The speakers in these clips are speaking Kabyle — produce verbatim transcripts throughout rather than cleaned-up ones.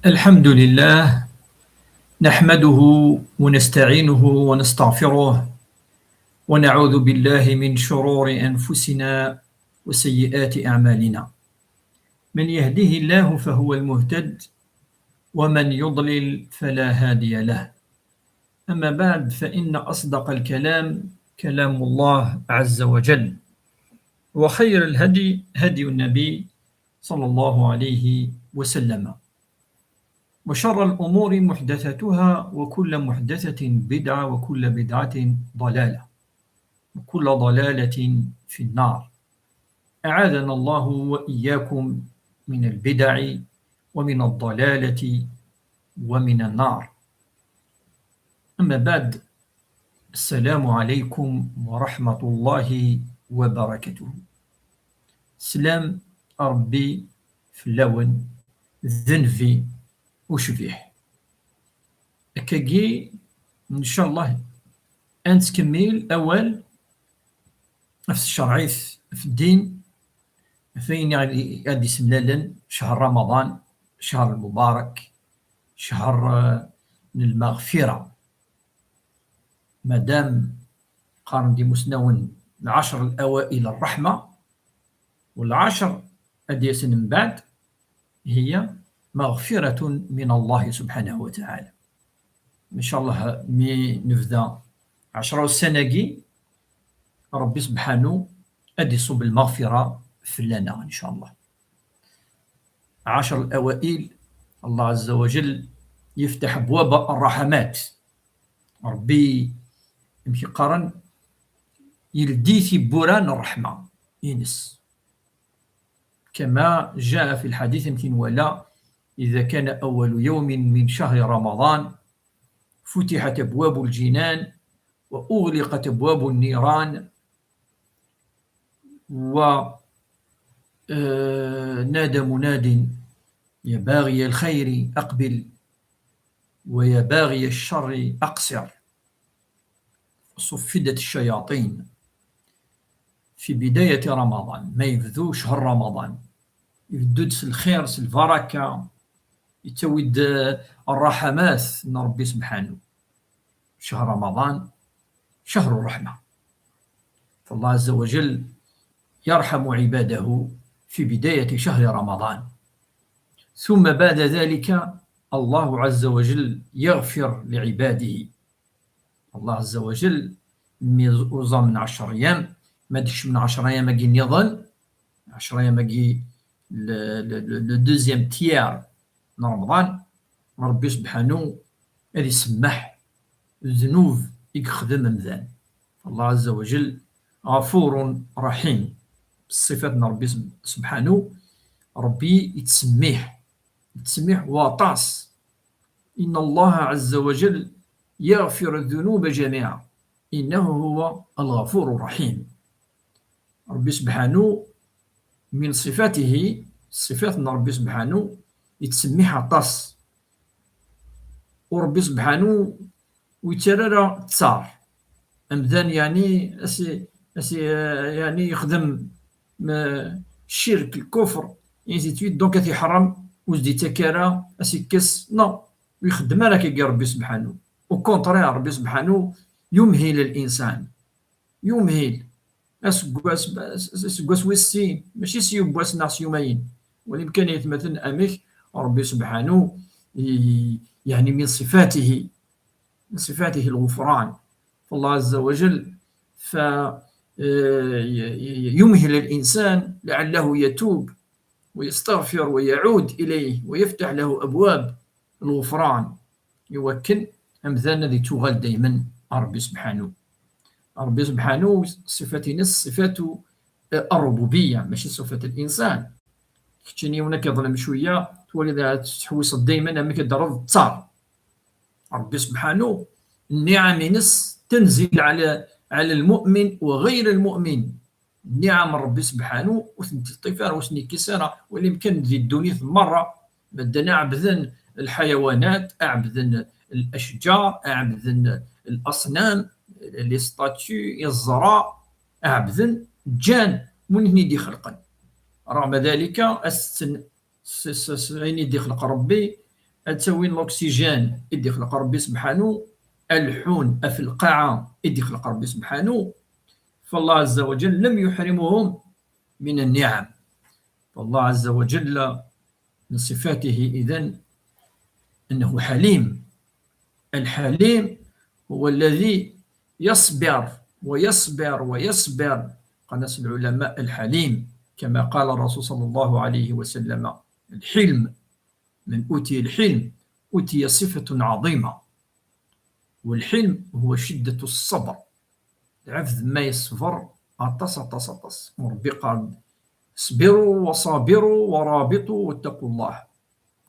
الحمد لله، نحمده ونستعينه ونستغفره، ونعوذ بالله من شرور أنفسنا وسيئات أعمالنا. من يهده الله فهو المهتد، ومن يضلل فلا هادي له. أما بعد، فإن أصدق الكلام كلام الله عز وجل، وخير الهدي هدي النبي صلى الله عليه وسلم، وشر الأمور محدثاتها، وكل محدثة بدعة، وكل بدعة ضلالة، وكل ضلالة في النار. أعاذنا الله وإياكم من البدع ومن الضلالة ومن النار. أما بعد، السلام عليكم ورحمة الله وبركاته. Slam Ṛebbi fell-awen, d nnbi ucbiḥ. Akkagi, ncallah, ad nettkemmil awal ɣef tcerɛit, ɣef ddin, ɣef wayen i ad d-isemlalen ccher Ramaḍan, ccher lmubarek, ccher, eh, n lmeɣfira. Madam qqaren-d imusnawen lɛecr lawa'il ṛṛeḥma, u lɛecr ad d-yasen mbeɛd هي مغفرة من الله سبحانه وتعالى. Ncallah, mi nebda ɛecra ussan-agi, Ṛebbi sebḥanu ad d-iṣubb lmeɣfira fell-aneɣ, ncallah. Ɛecr lawa'il, Allah ɛezza wa jell yefteḥ abwab ṛṛaḥamat. Ṛebbi, amek i qqaren, yeldi tiwwura n ṛṛeḥma ines. كما جاء في الحديث, amek i nwala, إذا كان أول يوم من شهر رمضان فتحت أبواب الجنان وأغلقت أبواب النيران و، آه، نادى مناد: يا باغي الخير أقبل، ويا باغي الشر أقصر. صفدت الشياطين في بداية رمضان, ma yebdu ccher Ramaḍan, ibeddu-d s lxir, s lbaraka, yettawi-d, eh, ṛṛaḥamat n Ṛebbi sebḥanu. Ccher Ramaḍan, شهر الرحمة. فالله عز وجل يرحم عباده في بداية شهر رمضان، ثم بعد ذلك الله عز وجل يغفر لعباده. Allah ɛezza wa jell, mi uẓamen ɛecr ayyam, ma d-kecmen ɛecr ayyam-agi nniḍen, ɛecr ayyam-agi, le, le, le, le deuxième tiers n Remḍan, Ṛebbi sebḥanu ad isemmeḥ ddnub i yexdem amdan. Allah ɛezza wa jell ɣafurun raḥim. Ṣṣifat n Ṛebbi seb-, sebḥanu, Ṛebbi yettsemmiḥ, yettsemmiḥ waṭas. إن الله عز وجل يغفر الذنوب جميعا إنه هو الغفور الرحيم. Ṛebbi sebḥanu, min ṣifatihi, ṣṣifat n Ṛebbi sebḥanu, yettsemmiḥ aṭas. U Ṛebbi sebḥanu ur yettarra ara ttar. Amdan, yeɛni, as-, as-, yeɛni, yexdem, ma, ccirk, lkufr, ainsi de suite, donc ad t-iḥeṛṛem, ur s-d-yettak ara, ad s-ikkes, non, ur ixeddem ara akkagi Ṛebbi sebḥanu. Au contraire, Ṛebbi sebḥanu yumhil الإنسان. Yumhil. Aseggas, aseggas wis sin, mačči s yiwwas neɣ s yumayen. Wali kan ay atmaten amek Ṛebbi sebḥanu, i-, yeɛni min ṣifatihi, min ṣifatihi lɣufran. فالله عز وجل ف-، eh, y-, y-, يمهل الإنسان لعله يتوب ويستغفر ويعود إليه ويفتح له أبواب الغفران, iwakken amdan ad ittuɣal daymen ɣer Ṛebbi sebḥanu. Ṛebbi sebḥanu, ṣṣifat-ines, ṣṣifatu, eh, ṛṛububiyya, mačči ṣṣifat n linsan. Keččini yiwen ad k-iḍlem cwiya, twaliḍ ad tettḥewwiseḍ daymen amek ad d-terreḍ ttar. Ṛebbi sebḥanu, nniɛam-ines تنزل على، على المؤمن وغير المؤمن. Nniɛam n Ṛebbi sebḥanu ur tent-iṭṭif ara, ur sen-ikkis ara, wala imkan di ddunit merra. Medden ɛebden lḥayawanat, ɛebden lacǧar, ɛebden laṣnam, les statues, iẓra, ɛebden, ǧǧan win i ten-id-ixelqen. Rɣem dalika, ad s-tten-, s, s, s, ayen i d-ixleq Ṛebbi, ad tawin l'oxygène i d-ixleq Ṛebbi subḥanu, ad lḥun ɣef lqaɛa i d-ixleq Ṛebbi subḥanu, فالله عز وجل لم يحرمهم من النعم. فالله عز وجل من صفاته إذن أنه حليم. الحليم هو الذي يصبر ويصبر ويصبر. قال العلماء: الحليم، كما قال الرسول صلى الله عليه وسلم: الحلم، من أوتي الحلم أوتي صفة عظيمة. والحلم هو شدة الصبر. العبد ما يصبر، aṭas, aṭas, aṭas. وربي قال: اصبروا وصابروا ورابطوا واتقوا الله.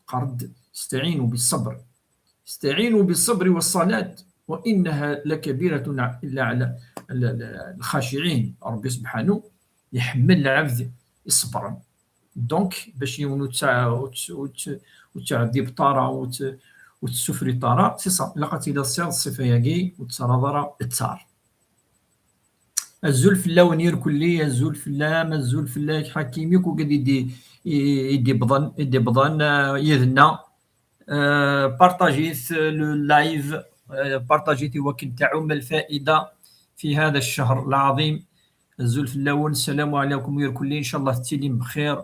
قال: استعينوا بالصبر، استعينوا بالصبر والصلاة وإنها لكبيرة إلا على ال-، ال-، الخاشعين. ربي سبحانه يحمل العبد الصبر. Donc باش يوم وتع-، وت-، وت-، وتعذب طارة وت-، وتسفري طارة، c'est ça. لقد إلى الصيغ الصفة ياكي وتصرى ضرى التار. Azul fell-awen irkelli, azul fell-am, azul fell-ak Ḥakim, yakk ugad i d-, i, i d-ibḍan, i d-ibḍan, euh, yid-neɣ. Euh, partagit le live, euh, partagit i wakken tɛum lfaida fi hada cchahr lɛaḍim. Azul fell-awen, ssalamu ɛlaykum irkelli, ncallah tettilim bxir,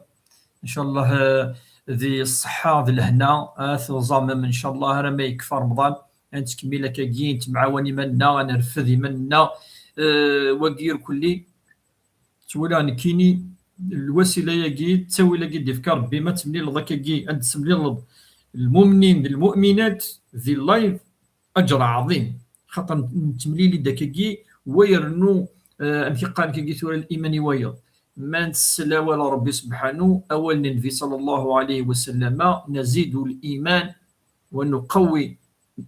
ncallah, euh, di ṣṣeḥḥa, d lehna, ad tuẓamem, ncallah, arma yekfa Remḍan. Ad nettkemmil akkagi, nettemɛawan iman-nneɣ, ad nerfed iman-nneɣ, eh, wagi irkelli. Ttwaliɣ nekkini, lwasila-agi, ttawil-agi d-ifka Rebbi, ma temlileḍ akkagi, ad d-temlileḍ lmumnin d lmuminat di live, aǧr ɛḍim. Xaṭer nettemlili-d akkagi, wa irennu, eh, amek i qqaren akkagi tura, liman i wayeḍ. Ma nessel awal n Rebbi subḥanu, awal n Nnbi ṣalla Llahu ɛalayhi wa sallama, nazidu l-iman wa nuqawwi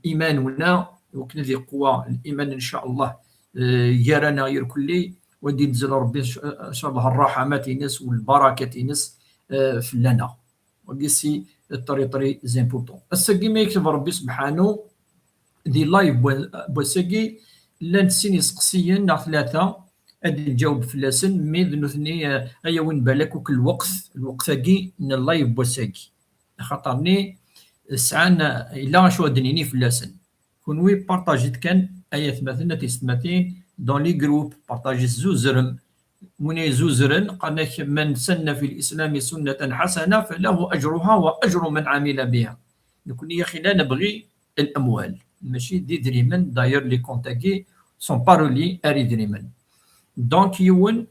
imanuna, iwakken ad iqwa liman, ncallah, eh, gar-aneɣ irkelli, wa d-inzel Rebbi, ncallah, rraḥamat-ines u lbarakat-ines, eh, fell-aneɣ. Wagi si très, très important. Ass-agi ma yekteb Rebbi subḥanu, di live n wa-, n wass-agi, llan sin iseqsiyen neɣ tlata, ad nǧaweb fell-asen, mi d nutni, eh, ay awin balak akk lweqt, lweqt-agi n live n wass-agi. Axaṭer-nni sɛan, yella acu ad d-nini fell-asen. Kunwi partajit kan, ay atmaten, a tisetmatin, dans les groupes, partajit, zuzrem. Win ay zuzren, qqaren-ak: من سن في الإسلام سنة حسنة فله أجرها وأجر من عمل بها. Nekni, yaxi, la nebɣi l'amwal, mačči d idrimen. D'ailleurs, les comptes-agi sont pas reliés ar idrimen. Donc, yiwen,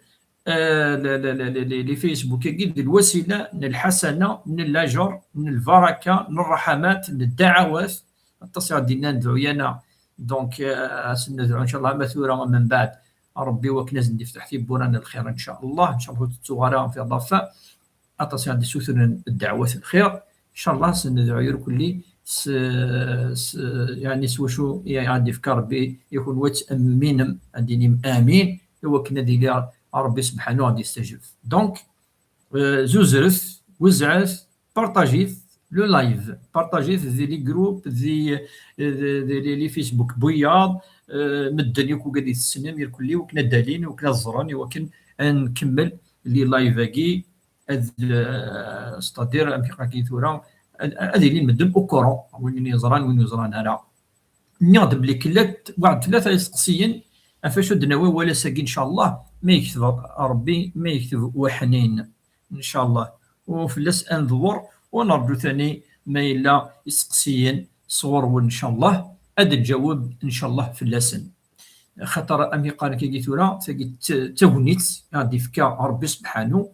euh, le, le, le, le, le, les Facebook-agi d lwasila n lḥasana, n lajer, n lbaraka, n rraḥamat, n ddaɛawat. Aṭas i ɣ-d-innan dɛu-yaneɣ. Donc, euh, ad sen-nedɛu, ncallah, ama tura, ama mbeɛd, Rebbi wakken ad sen-d-ifteḥ tiwwura n lxir, ncallah. Ncallah ur tettuɣ ara tiḍafa. Aṭas i ɣ-d-issutren ddeɛwat n lxir. Ncallah, ad sen-nedɛu irkelli s, s, yeɛni s wacu i ɣ-d-ifka Rebbi, i kunwi ad temminem, ad d-tinim amin, i wakken ad yili Rebbi subḥanu ad d-yestajeb. Donc, euh, zuzret, wezzɛet, partajit le live, partajit di les groupes, di, di, di, di les Facebook n wiyaḍ, euh, medden yakk ugad i tessnem irkelli, wakken ad d-alin, wakken ad ẓren, i wakken ad nkemmel les lives-agi, ad, euh, c'est-à-dire, amek aql-i tura, ad, ad ilin medden au courant, win yeẓran, win ur yeẓran ara. Nniɣ-d belli kellat waḥed tlata iseqsiyen ɣef wacu d-nawi awal ass-agi, ncallah, ma yekteb Rebbi, ma yekteb uḥnin, ncallah. U fell-as ad nḍewwer, u nerǧu tani ma yella iseqsiyen sɣur-wen, ncallah, ad nǧaweb, ncallah, fell-asen. Xaṭer, amek i qqaren akkagi tura, tagi d t-, d tagnit i ɣ-d-ifka Rebbi subḥanu,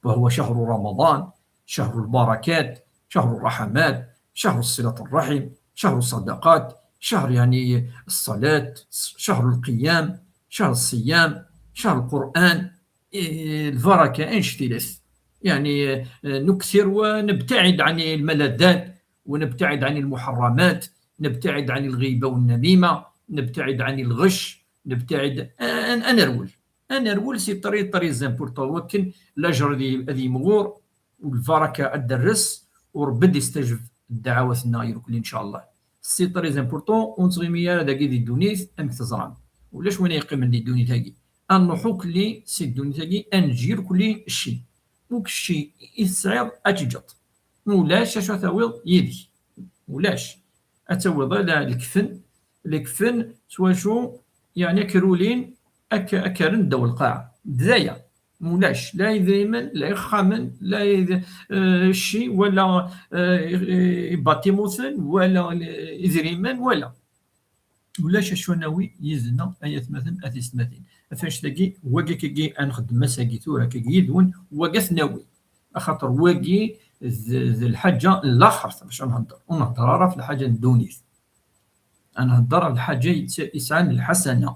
وهو شهر رمضان، شهر البركات، شهر الرحمات، شهر صلة الرحم، شهر الصدقات، شهر، يعني، الصلاة، شهر القيام، شهر الصيام، شهر القرآن، إيه، البركة، إنش تيلس. يعني، آه، نكثر ونبتعد عن الملذات، ونبتعد عن المحرمات، نبتعد عن الغيبة والنميمة، نبتعد عن الغش، نبتعد، آه، أن-، أنرول. Ad nerwel, c'est très, très important. Wakken lajer ad y-, ad yimɣur, u lbaraka ad d-terres, u Rebbi ad d-yestajeb ddeɛwat-nneɣ irkelli, ncallah. C'est très important, ur nettɣimi ara dagi di ddunit, amek teẓram. Ulac win yeqqimen di ddunit-agi. Ad nruḥ irkelli si ddunit-agi, ad neǧǧ irkelli cci. U kečči i tesɛiḍ, ad teǧǧeḍ. Ulac acu ad tawiḍ yid-k. Ulac. Ad tawiḍ ala lekfen, lekfen s wacu, yeɛni akrulin ak-, akkaren ddaw lqaɛa. D aya. Ulac la idrimen, la ixxamen, la id-, eh, cci, wala, eh, i-, i-, ibatimuten, wala, eh, idrimen, wala. Ulac acu ad nawi yid-neɣ, ay atmaten, a tisetmatin. Ɣef annect-agi, wagi akkagi ad nxeddem ass-agi tura akkagi yid-wen, wagi ad t-nawi. Axaṭer wagi d, d lḥaǧa n laxert bac ad nhedder. Ur nhedder ara ɣef lḥaǧa n ddunit. Ad nhedder ɣef lḥaǧa yet-, yesɛan lḥasana.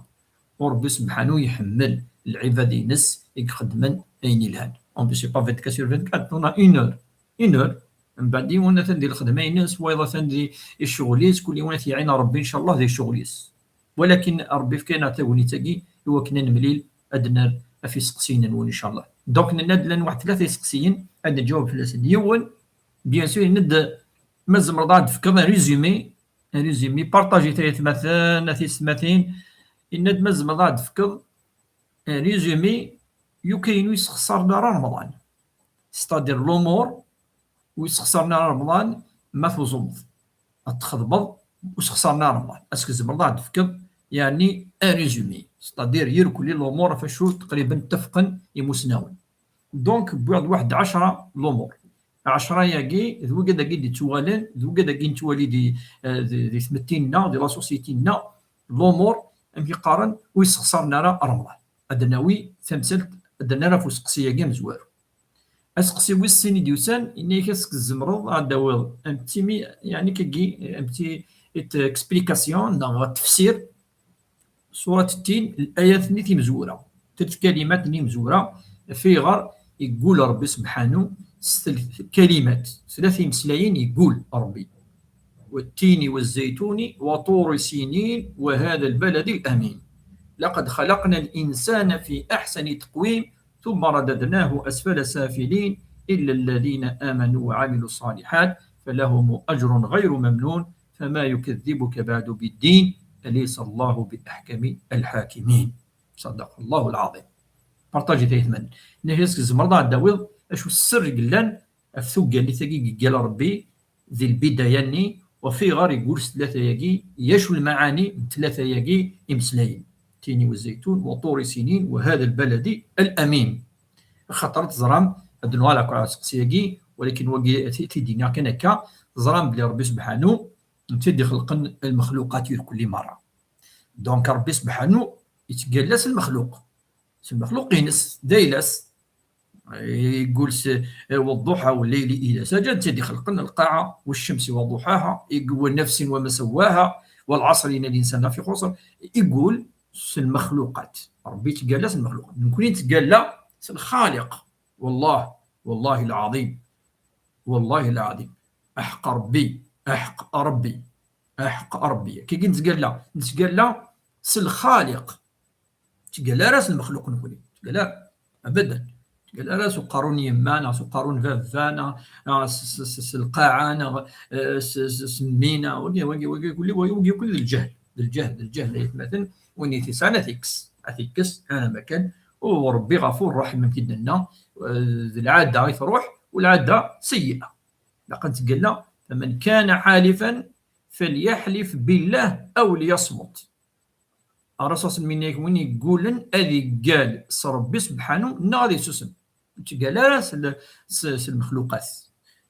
U Ṛebbi sebḥanu iḥemmel lɛibad-ines i ixeddmen ayen ilhan. En plus, c'est pas vingt-quatre sur vingt-quatre, on a une heure. Une heure. Mbeɛd yiwen atan di lxedma-ines, wayeḍ atan di ccɣel-is, kul yiwen ad t-iɛin Ṛebbi, ncallah, di ccɣel-is. Walakin Ṛebbi yefka-yaɣ tagnit-agi i wakken ad nemlil, ad d-nerr ɣef iseqsiyen-nwen, ncallah. Donc, nenna-d llan waḥed tlata iseqsiyen, ad nǧaweb fell-asen. Yiwen, bien sûr, yenna-d ma tzemreḍ ad d-tefkeḍ un résumé, un résumé, partager-it ay atmaten, a tisetmatin, yenna-d ma tzemreḍ ad d-tefkeḍ un résumé, yukayen ur yessexṣaren ara Remḍan. C'est-à-dire l'umur ur yessexṣaren ara Remḍan ma tuẓumeḍ ad txedmeḍ ur yessexṣaren ara Remḍan. Est-ce que tzemreḍ ad d-tefkeḍ, yeɛni, un résumé, c'est-à-dire irkelli l'umur ɣef wacu taqriban ttafqen imusnawen. Donc, wwiɣ-d waḥed ɛecra l'umur. Ɛecra-yagi, d wigad-agi d-ittuɣalen, d wigad-agi nettwali di, eh, di, di tmetti-nneɣ, di la société-nneɣ, l'umur, amek i qqaren, ur yessexṣaren ara Remḍan. Ad d-nawi tamsalt, ad d-nerr ɣef useqsi-agi amezwaru. Aseqsi wis sin i d-yusan, yenna-yak est-ce que tzemreḍ ad d-tawiḍ un petit mi-, yeɛni kagi, un petit explication, neɣ tefsir, surat Tin, layat-nni timezwura, telt kalimat-nni imezwura, ɣef ayɣer yeggul Ṛebbi sebḥanu s tel-, kalimat, tlata imeslayen yeggul Ṛebbi. والتين والزيتون وطور سينين وهذا البلد الأمين. لقد خلقنا الإنسان في أحسن تقويم ثم رددناه أسفل سافلين إلا الذين آمنوا وعملوا الصالحات فلهم أجر غير ممنون فما يكذبك بعد بالدين أليس الله بأحكم الحاكمين. صدق الله العظيم. Partager-it ay atmaten. Nniɣ-as tzemreḍ ad d-tawiḍ acu sser i yellan ɣef tuggalit-agi i yeggal Ṛebbi di lbidaya-nni, ɣef ayɣer yeggul s tlata-agi, yacu lmaɛani n tlata-agi imeslayen. Tini wa zaytun, wa turi sinin, wa hada lbaladi al-amin. Axaṭer teẓram, ad d-nuɣal akk ɣer useqsi-agi, walakin wagi ti-, ti-, d-iniɣ kan akka, teẓram belli Ṛebbi sebḥanu, netta i d-ixelqen lmexluqat irkelli merra. Donc, Ṛebbi sebḥanu yettgalla s lmexluq. S lmexluq-ines, d ayla-s. Yeggul s, eh, والضحى والليل إذا سجى, netta i d-ixelqen lqaɛa, والشمس وضحاها, يقول ونفس وما سواها, والعصر إن الإنسان لفي خسر, yeggul s lmexluqat. Ṛebbi yettgalla s lmexluqat. Nekkni nettgalla s lxaliq. والله, والله العظيم. والله العظيم. Aḥeqq Ṛebbi, aḥeqq Ṛebbi, aḥeqq Ṛebbi. Kiki nettgalla, nettgalla s lxaliq. Ur ttgalla ara s lmexluq nekkni. Ur ttgalla ara. Abadan. Ur ttgalla ara s uqerru n yemma, neɣ s uqerru n baba, neɣ, neɣ s, s, s, s lqaɛa, neɣ, eh, s, s, s mmi, neɣ wagi, wagi, wagi, kulli, wagi, wagi, kulli d lǧehl. D lǧehl, d lǧehl, ay atmaten, win i t-isɛan ad t-ikkes. Ad t-ikkes, ara makan. U Ṛebbi ɣafur raḥim, amek i d-nenna, eh, d lɛada i truḥ, u lɛada seyyi'a. Ilaq ad nettgalla, فمن كان حالفا فليحلف بالله أو ليصمت. Ṛṛasul s-, minna win yeggulen ad iggal s Ṛebbi sebḥanu, neɣ ad isusem. Ur ttgalla ara s l-, s, s lmexluqat.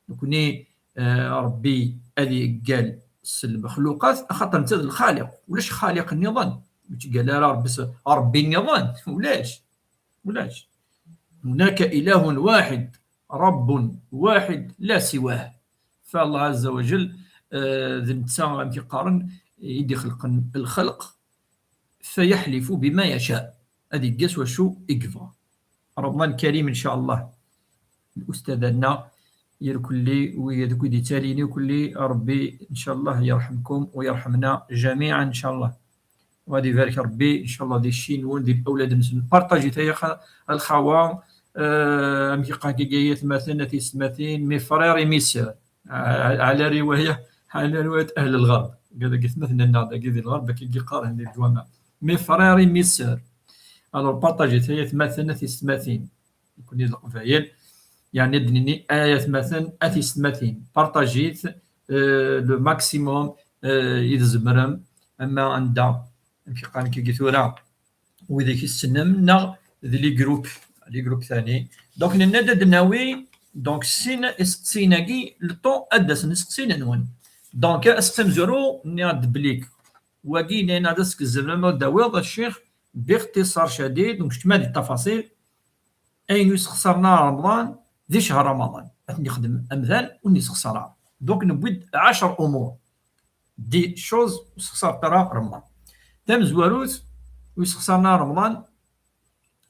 Nekkni, eh, Ṛebbi ad iggal s lmexluqat, axaṭer netta d lxaliq. Ulac xaliq nniḍen. Ur ttgalla ara Ṛebbi s Ṛebbi nniḍen. Ulac. Ulac. هناك إله واحد، رب واحد لا سواه. فالله عز وجل, eh, d netta, amek i qqaren, i d-ixelqen lxelq, فيحلف بما يشاء. Ad iggas wacu i yebɣa. Remḍan karim, ncallah. Lustad-nneɣ, irkelli, wid akk i d-yettalin, irkelli, Ṛebbi, ncallah, yerḥemkum u yerḥemna jamiɛan, ncallah. U ad ibarek Ṛebbi, ncallah, di cci-nwen, di lawlad-nsen. Partager-it ay ax-, a lxawa, eh, amek i qqaren kiki ay atmaten, a tisetmatin, mes frères et mes sœurs. Eh, ɛla riwaya, ɛla riwayat ahl lɣerb. Dagi atmaten-nneɣ dagi di lɣerb, akka i qqaren di leǧwameɛ. Mes frères et mes sœurs. Alors, partager-it ay atmaten, a tisetmatin. Nekkni d Leqbayel, yeɛni ad d-nini ay atmaten, a tisetmatin. Partager-it, euh, le maximum, euh, i tzemrem, ama anda, amek i qqaren kigi tura, widak i tessnem, neɣ d les groupes, les groupes tani. Donc, nenna-d ad d-nawi, donc, sin iseqsiyen-agi, le temps ad d-asen iseqsiyen-nwen. Donc, aseqsi amezwaru, nniɣ-d belli wagi, nnan-d ad tzemrem ad d-tawiḍ, a ccix, باختصار شديد, donc, keččem di ttafaṣil, ayen ur yessexṣaren ara Remḍan di ccher Ramaḍan. Ad t-nexdem amdan ur nessexṣar ara. Donc, newwi-d ɛecra umur. Dix choses ur yessexṣar ara Remḍan. Tamezwarut, ur yessexṣaren ara Remḍan,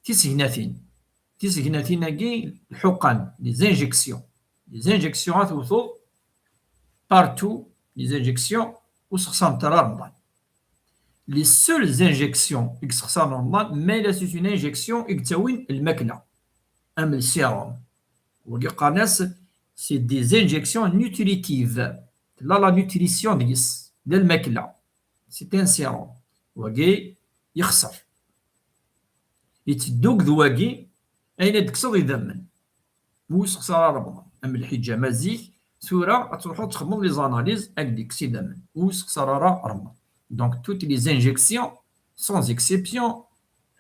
tisegnatin. Tisegnatin-agi, lḥuqan, les injections. Les injections ad tewteḍ partout, les injections ur ssexṣarent ara Remḍan. Les seules injections i yessexṣaren Remḍan, ma yella c'est une injection i yettawin lmakla, am le sérum. Wagi qqaren-as, c'est des injections nutritives. Tella la nutrition deg-s, d lmakla. C'est un sérum. Wagi yexṣer. Yetteddu deg wagi ayen ad d-tekkseḍ idammen. Ur yessexṣar ara Remḍan. Am lḥiǧama zik, tura ad truḥeḍ txedmeḍ les analyses, ad k-d-yekkes idammen. Ur yessexṣar ara Remḍan. Donc, toutes les injections, sans exception,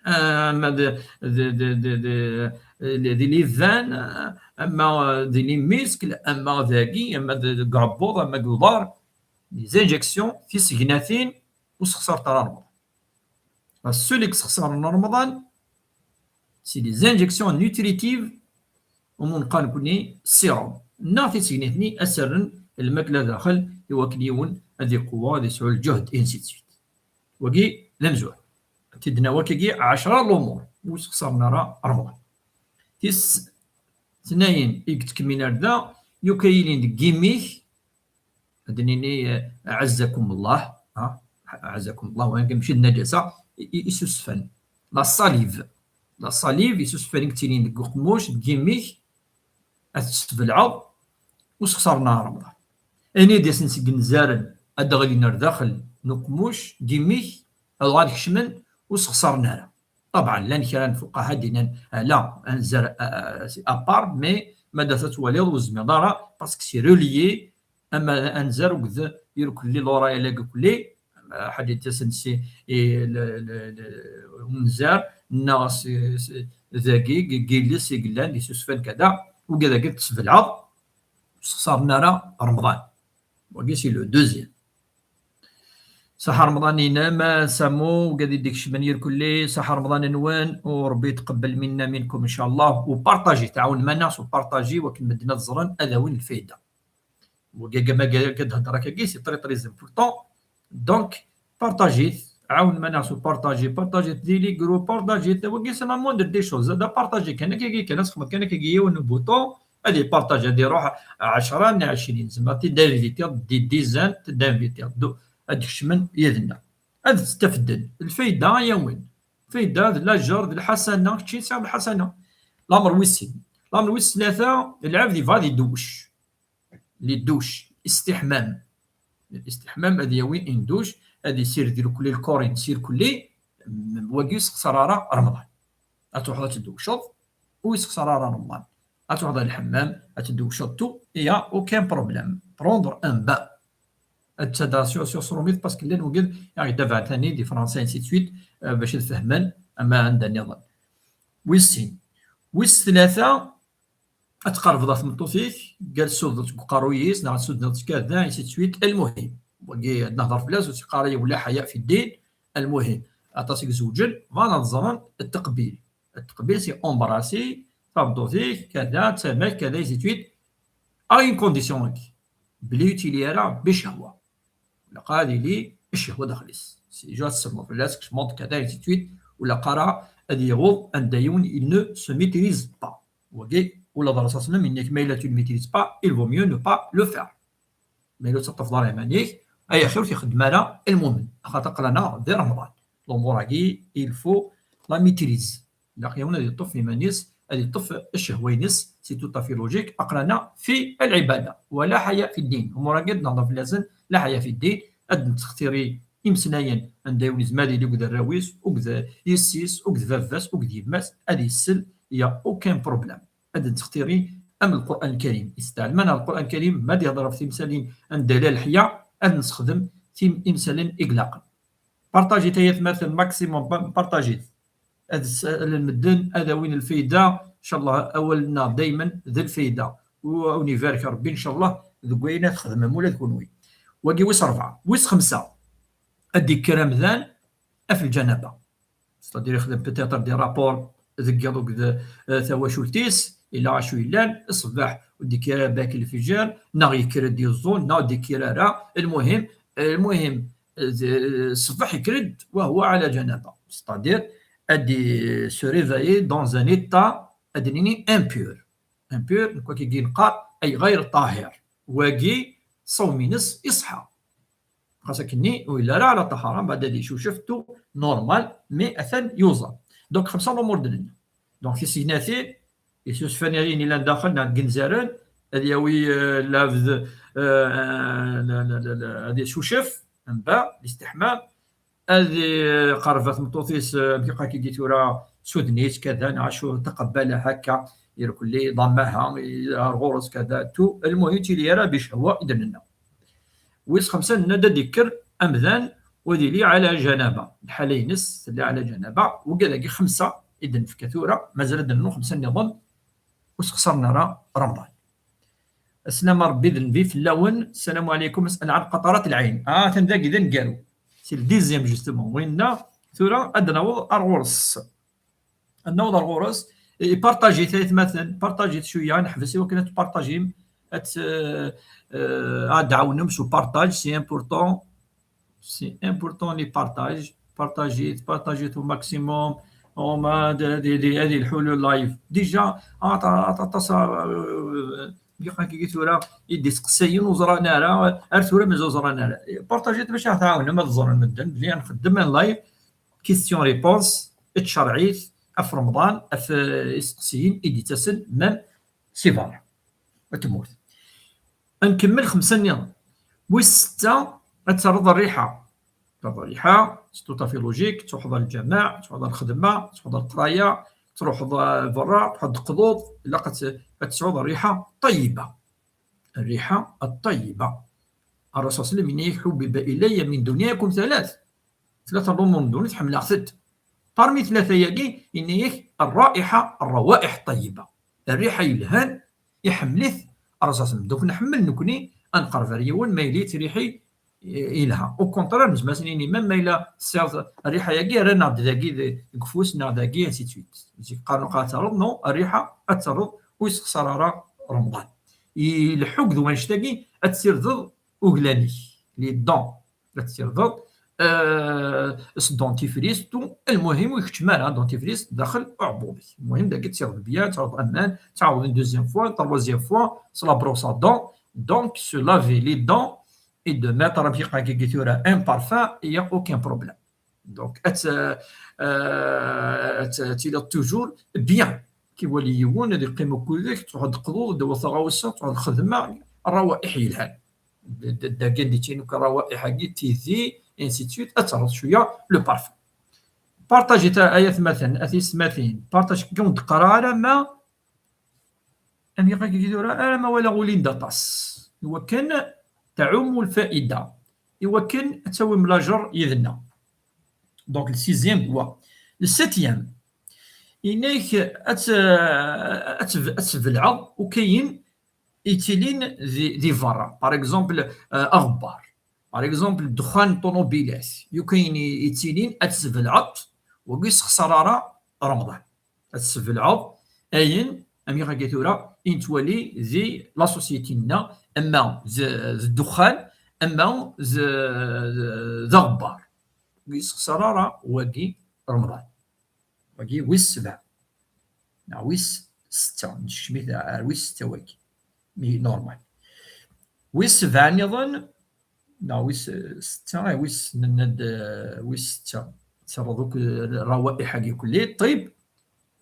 euh, ama d, d, d, d, d, d, di les veines, ama d les muscles, ama dagi, ama d, deg uɛebbuḍ, ama deg uḍar, les injections, tisegnatin, ur ssexṣarent ara Remḍan. La seule i yessexṣaren Remḍan, c'est les injections nutritives, umi neqqar nekkni sérum, neɣ tisegnatin ad s-rren lmakla daxel, i wakken yiwen ad iqewwa, ad yesɛu lǧehd, et ainsi de suite. Wagi d amezwaru. Ad t-id-nawi akkagi ɛecra lumuṛ ur ssexṣaren ara Remḍan. Tis tnayen i yettkemmilen ar da, yuka yilin deg imi-k, ad d-nini, eh, ɛazzakum Allah, ha? Ɛazzakum Allah, wa mačči d najasa, i, i, isusfan. La salive. La salive, isusfan i yettilin deg uqemmuc, deg imi-k, ad t-tesbelɛeḍ, ur ssexṣaren ara Remḍan. Ayen i d-yasen seg inzaren ad d-ɣlin ar daxel n uqemmuc, deg imi-k, ad uɣalen kecmen, ur ssexṣaren ara. Ṭabɛen, llan kra n lfuqaha d-yennan, ah, la, anzar, ah, c'est à part, mais ma d-, ad twaliḍ ur tezmireḍ ara, parce que c'est relié, ama anzar akked irkelli, l'oreille, la irkelli, ama ḥaǧa yettasen si, i, le, le, le, unzar, neɣ si, si, dagi, deg yiles i yellan, di susfan kada, uga dagi tesbelɛeḍ, ur ssexṣaren ara Remḍan. Wagi, c'est le deuxième. Saḥa Remḍan-inem, a Samu, ugad i d-ikecmen irkelli, saḥa Remḍan-nwen, u Rebbi yetqebbel minna minkum, ncallah, u partaji, tɛawnem-aneɣ s upartaji, wakken medden ad ẓren, ad awin lfayda. Wagi, ma ga-, ga-, d-hedreɣ akkagi, c'est très, très important. Donc, partaji-t, ɛawnem-aneɣ s upartaji, partaji-t di les groupes, partaji-t, wagi, c'est la moindre des choses, da partaji kan, akkagi kan, ad txedmeḍ kan akkagi yiwen n bouton, ad ipartaji, ad iruḥ ɛecra neɣ ɛecrin, zemreɣ ad t-id-invitiɣ des dizaines, ad t-id-invitiɣ, ad d-kecmen yid-neɣ. Ad tt-tafden. Lfayda ad yawin. Lfayda d lajer, d lḥasana, kečči tesɛiḍ lḥasana. Lamer wis sin. Lamer wis tlata, lɛebd yebɣa ad idewwec. Les douches. Istiḥmam. Istiḥmam ad yawi une douche, ad yessired irkelli, lkor-ines irkelli, wagi ur yessexṣar ara Remḍan. Ad truḥeḍ ad tdewwceḍ, ur yessexṣar ara Remḍan. Ad truḥeḍ ar lḥemmam, ad tdewwceḍ, tout, il y a aucun problème. Prendre un bain. Ad d-taddaɣ sur, sur s rumit, parce que llan wigad i aɣ-yettabaɛen tani di Fransa, ainsi de suite, euh, bac ad fehmen, ama anda nniḍen. Wis sin. Wis tlata, ad tqerrbeḍ ɣer tmeṭṭut-ik, gal tsudeḍ deg uqerruy-is, neɣ ad tsudeḍ kada, ainsi de suite, المهم. Wagi ad nehḍer fell-as, ur tt-iqqar ara ولا حياء في الدين, المهم. Aṭas i izewǧen, bɣan ad ẓren التقبيل. التقبيل, c'est embrasser tameṭṭut-ik, kada, tama-k, kada, ainsi de suite. À une condition, belli ur yettili ara bcehwa. Ilaq ad yili ccehwa daxel-is. Si déjà ad tselmeḍ fell-as, kecmeḍ, kada, ainsi de suite, ur ilaq ara ad yaweḍ anda yiwen, il ne se maîtrise pas. Wagi, ula d Ṛṛasul صلى الله عليه وسلم yenna-k, ma yella tu ne maîtrises pas, il vaut mieux ne pas le faire. Ma yella ur tettaṭṭafeḍ ara iman-ik, ay axir ur t-ixeddem ara lmumen. Axaṭer aql-aneɣ di Remḍan. Lumuṛ-agi, il faut la maîtrise. Ilaq yiwen ad yeṭṭef iman-is, ad yeṭṭef ccehwa-ines, c'est tout à fait logique, aql-aneɣ fi lɛibada, ولا حياء في الدين. Umuṛ-agi ad nehḍer fell-asen, la haya fi ddin, ad nettextiri imeslayen anda yiwen yezmer ad yili akked arraw-is, akked yessi-s, akked baba-s, akked yemma-s, ad isel, il y a aucun problème. Ad nettextiri am Lqur'an Lkarim. Isteɛlem-aneɣ Lqur'an Lkarim ma d-ihḍer ɣef timsalin anda la leḥya, ad nessexdem tim-, imsalen i ilaqen. Partajit ay atmaten maximum, pa-, partajit. Ad salen medden, ad awin lfayda, ncallah awal-nneɣ daymen d lfayda. U ad wen-ibarek Rebbi ncallah deg wayen ad txedmem ula d kunwi. Wagi wis rebɛa. Wis xemsa, ad d-ikker amdan af lǧanaba. C'est-à-dire, yexdem peut-être des rapports deg yiḍ akked, euh, tawacult-is, ila acu yellan, ṣṣbeḥ ur d-yekkir ara bak lfijer, neɣ yekker-d yeẓẓul, neɣ ur d-yekkir ara. Lmuhim, lmuhim, euh, ṣṣbeḥ yekker-d wa huwa ala janaba. C'est-à-dire, ad d-, se réveiller dans un état, ad d-nini, impur. Impur, nekk wagi neqqar, ay ɣayr ṭahir. Wagi, ṣṣawm-ines iṣḥa. Xas akkenni, ur yelli ara ala ṭahara, mbeɛd ad icucef, tout normal, mais atan yuẓam. Donc, xemsa n umur d-nenna. Donc, tisegnatin, isusfan-ihin yellan daxel, neɣ deg inzaren, ad yawi, euh, labd, euh, la, la, la, la, ad icucef, mbeɛd, listiḥmam, ad iqerreb ɣer tmeṭṭut-is, euh, amek akka i tura, s udnis, kada, neɣ acu, taqebbala, hakka, irkelli, ḍammaha, ar ɣur-s, kada, tout, lmuhim, tili ara bicehwa, i d-nenna. Wis xemsa, nenna-d ad d-ikker amdan u ad yili ala janaba. Lḥala-ines tella ala janaba. Wigad-agi xemsa i d-nefka tura, mazal ad d-nernu xemsa nniḍen, ur sexṣaren ara Remḍan. Aslam n Rebbi d nnbi fell-awen. Ssalamu ɛlaykum. As'al ɛan qatarat lɛayn. Ah, atan dagi d aneggaru. C'est le dixième, justement. Winna, tura ad naweḍ ar ɣur-s. Ad naweḍ ar ɣur-s. Ipartajit, ay atmaten, partajit cwiya, neḥbes i wakken ad tpartajim, ad t-, euh, euh, ad d-tɛawnem s upartaj, c'est important. C'est important les partages. Partajit, partajit au maximum. Au moins, ad, ad, ad, ad yelḥu le live. Déjà, aṭ-, aṭ-, aṭas, euh, nniɣ-ak-agi tura, i d-isteqsayen ur ẓran ara, ar tura mazal ur ẓran ara. Partajit bac ad tɛawnem ad ẓren medden belli ad nxeddem un live, question-réponse, ttcerɛit, af Remḍan, af, euh, isteqsiyen i d-ittasen, même si berra n tmurt. Ad nkemmel xemsa nniḍen. Wis setta, ad terreḍ rriḥa. Terreḍ rriḥa, c'est tout à fait logique, truḥeḍ ar lǧameɛ, truḥeḍ ar lxedma, truḥeḍ ar leqraya, truḥeḍ, euh, berra, truḥeḍ teqḍuḍ, ilaq ad t-, ad tesɛuḍ rriḥa ṭayyiba. Rriḥa ṭayyiba. Ṛṛasul ṣalla Llahu ɛalayhi wa sallam yenna-yak: حبب إلي من دنياكم ثلاث. Tlata n lumuṛ n ddunit ḥemmleɣ-tent. Parmi tlata-yagi, yenna-yak الرائحة، الروائح الطيبة. Rriḥa yelhan, iḥemmel-it Ṛṛasul ṣalla Llahu ɛalayhi wa sallam. Donc nḥemmel nekni ad nqerreb ar yiwen ma yella yettriḥ-i, eh, yelha. Au contraire, nezmer ad s-nini, même ma yella tesɛiḍ rriḥa-yagi, rran-aɣ-d dagi deg ufus neɣ dagi, ainsi de suite. Zik qqaren, qqaren ad terreḍ, non, rriḥa ad terreḍ, ur yessexṣar ara Remḍan. Ileḥḥu deg wanect-agi, ad tsirdeḍ uglan-ik, les dents, ad tsirdeḍ, euh, s dentifrice, tout, lmuhim ur ikeččem ara dentifrice daxel uɛebbuḍ-ik. Lmuhim dagi ad tsirdeḍ bien, ad tesɛuḍ aman, ad tɛawdeḍ une deuxième fois, une troisième fois, s la brosse à dents, donc se laver les dents et de mettre, amek i qqaren tura, un parfum, il y a aucun problème. Donc, ad t-, euh, ad t-, ad tiliḍ toujours bien. Kiwali yiwen, ad iqqim akked-k, truḥeḍ teqḍuḍ, d taɣawsa, truḥeḍ lxedma, rawaiḥ yelhan. D-, d-, dagi ad d-ittini akk rawaiḥ-agi, tidi, ainsi de suite, ad terreḍ cwiya le parfum. Partajit ay atmaten, a tiyessetmatin, partaj-agi ur d-qqar ara ma Amek akka tura, alamma walaɣ ulin-d aṭas. Iwakken tɛum lfaida. Iwakken ad tawim lajer yid-neɣ. Donc, le sixième, wa. Le septième, inek ad t-, ad t-, ad tbelɛeḍ ukayen yettilin di, di berra. Par exemple, euh, aɣebbar. Par exemple, ddexxan n ṭunubilat. Ukayen yettilin ad t-tbelɛeḍ, wagi ur yessexṣar ara Remḍan. Ad tessebleɛeḍ ayen, amek akka tura, i nettwali di la société-nneɣ, ama d, d ddexxan, ama d, d, d aɣebbar. Ur yessexṣar ara wagi Remḍan. Wagi wis sebɛa. Neɣ wis setta. Neskcem-it ar wis setta wagi. Mi normal. Wis sebɛa nniḍen, neɣ wis, eh, setta, eh, wis, nenna-d, eh, wis setta. Terreḍ akk, eh, rawaiḥ-agi kulli, ṭṭib.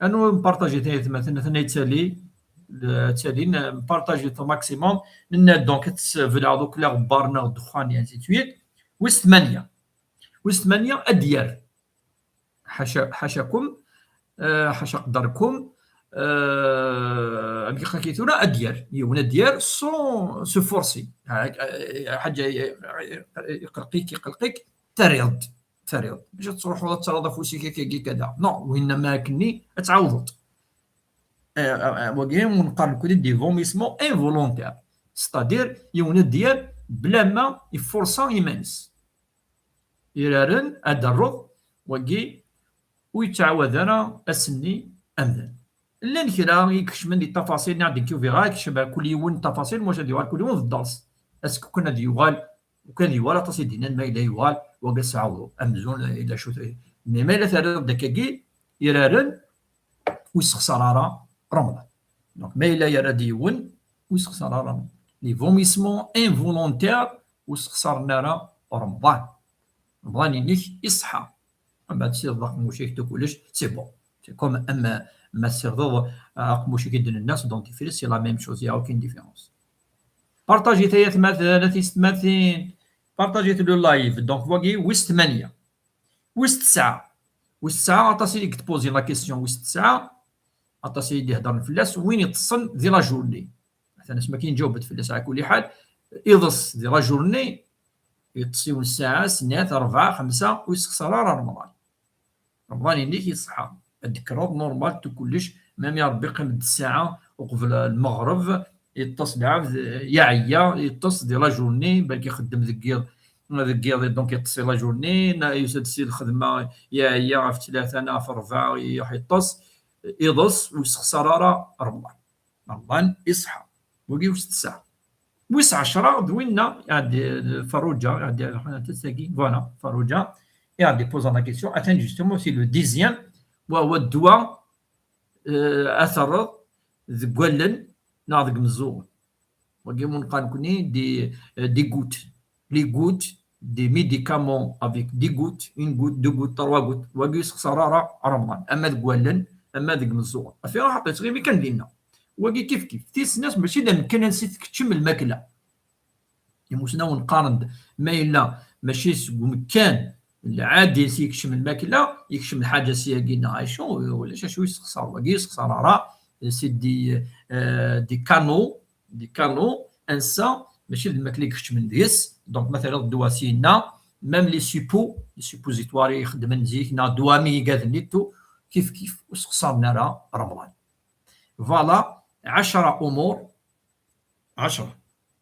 Anu npartaji tayetmaten, atna yettali, eh, ttalin, eh, npartaji au maximum. Nenna-d, donc, ad tesbelɛeḍ akk aɣebbar neɣ ddexxan, et ainsi de suite. Wis tmanya. Wis tmanya, ad d-yerr. Ḥaca, ḥacakum, eh, ḥaca qderkum, euh, amek i tura ad d-yerr yiwen, ad d-yerr sans se forcer. Ḥaǧa iqelq-ik, iqelq-ik, terriḍ-d, terriḍ. Mačči ad truḥeḍ ad terreḍ afus-ik akkagi kada. Non, winna ma akkenni ad tɛawdeḍ. Wagi ur neqqar nekkni des vomissements involontaires, c'est-à-dire yiwen ad d-yerr blama ifurṣa iman-is. Iraren ad d-terreḍ, wagi ur yettɛawad ara ass-nni amdan. Llan kra i ikecmen di ṭṭafaṣil, niɣ découvrir, ikcem ar kul yiwen ṭṭafaṣil, maca ad yuɣal kul yiwen d dders. Est-ce que kan ad yuɣal, kan ad yuɣal aṭas i d-yennan ma yella yuɣal, wagi ad s-ɛawdeɣ amzun, eh, yella cwiṭ, eh, mais ma yella terriḍ-d akkagi, iraren, ur yessexṣar ara Remḍan. Donc, ma yella yerra-d yiwen, ur yessexṣar ara Remḍan. Les vomissements involontaires ur yessexṣaren ara Remḍan. Remḍan-inek iṣeḥḥa. Mbeɛd tessirdeḍ aqemmuc-ik, tu kullec, c'est bon. C'est comme am ma tessirdeḍ, euh, aqemmuc-ik i d-nenna s dentifrice, c'est la même chose, il y a aucune différence. Partagez-t ay atmaten, a tiyessetmatin. Partagez-t le live. Donc, wagi wis tmanya. Wis tesɛa. Wis tesɛa, aṭas i d-tpozi la question. Wis tesɛa, aṭas i d-iheddren fell-as, win iṭṭsen di la journée. Atan asmi akin ǧawbet fell-as, ɛla kulli ḥal, iḍes di la journée, yeṭṭes yiwen ssaɛa, snat, rebɛa, xemsa, ur yessexṣar ara Remḍan. Remḍan-inek iṣeḥḥa. Ad d-tekkreḍ normal, tu kullec, même ya Rebbi qqim-d ssaɛa uqbel lmeɣreb, yeṭṭes lɛebd, yeɛya, yeṭṭes di la journée, balki ixeddem deg yiḍ, deg yiḍ, donc yeṭṭes di la journée, na-, yusa-d si lxedma, yeɛya ɣef ttlata neɣ ɣef rebɛa, iruḥ yeṭṭes, iḍes, ur yessexṣar ara Remḍan. Remḍan iṣeḥḥa. Wagi wis tesɛa. Wis ɛecṛa d winna, iɛeddi, Farruǧa, iɛeddi, tagi, voilà, Farruǧa, iɛeddi poza la question. Atan, justement, c'est le dixième, wa huwa ddwa, euh, ad terreḍ deg wallen neɣ deg imeẓẓuɣen. Wagi mu neqqar nekkni des, euh, des gouttes. Les gouttes, des médicaments avec des gouttes, une goutte, deux gouttes, trois gouttes. Wagi ur yessexṣar ara Remḍan. Ama deg wallen, ama deg imeẓẓuɣen. Afi raḥ, ttɣimi kan dinna. Wagi kif kif. Tis snat mačči d amkan ansi tkeččem lmakla. Imusnawen qqaren-d, ma yella mačči seg umkan lɛadi ansi yekcem lmakla, yekcem lḥaǧa sya-agi neɣ acu, ulac acu yessexṣar. Wagi ur yessexṣar ara, c'est des, euh, des canaux, des canaux, ansa, mačči d lmakla i ikeččmen deg-s. Donc, ma terriḍ ddwa syenna, même les suppos, les suppositoires i ixeddmen zik, neɣ ddwa mi igaden et tout, kif kif, ur sexṣaren ara Remḍan. Voilà, ɛecṛa umur, ɛecṛa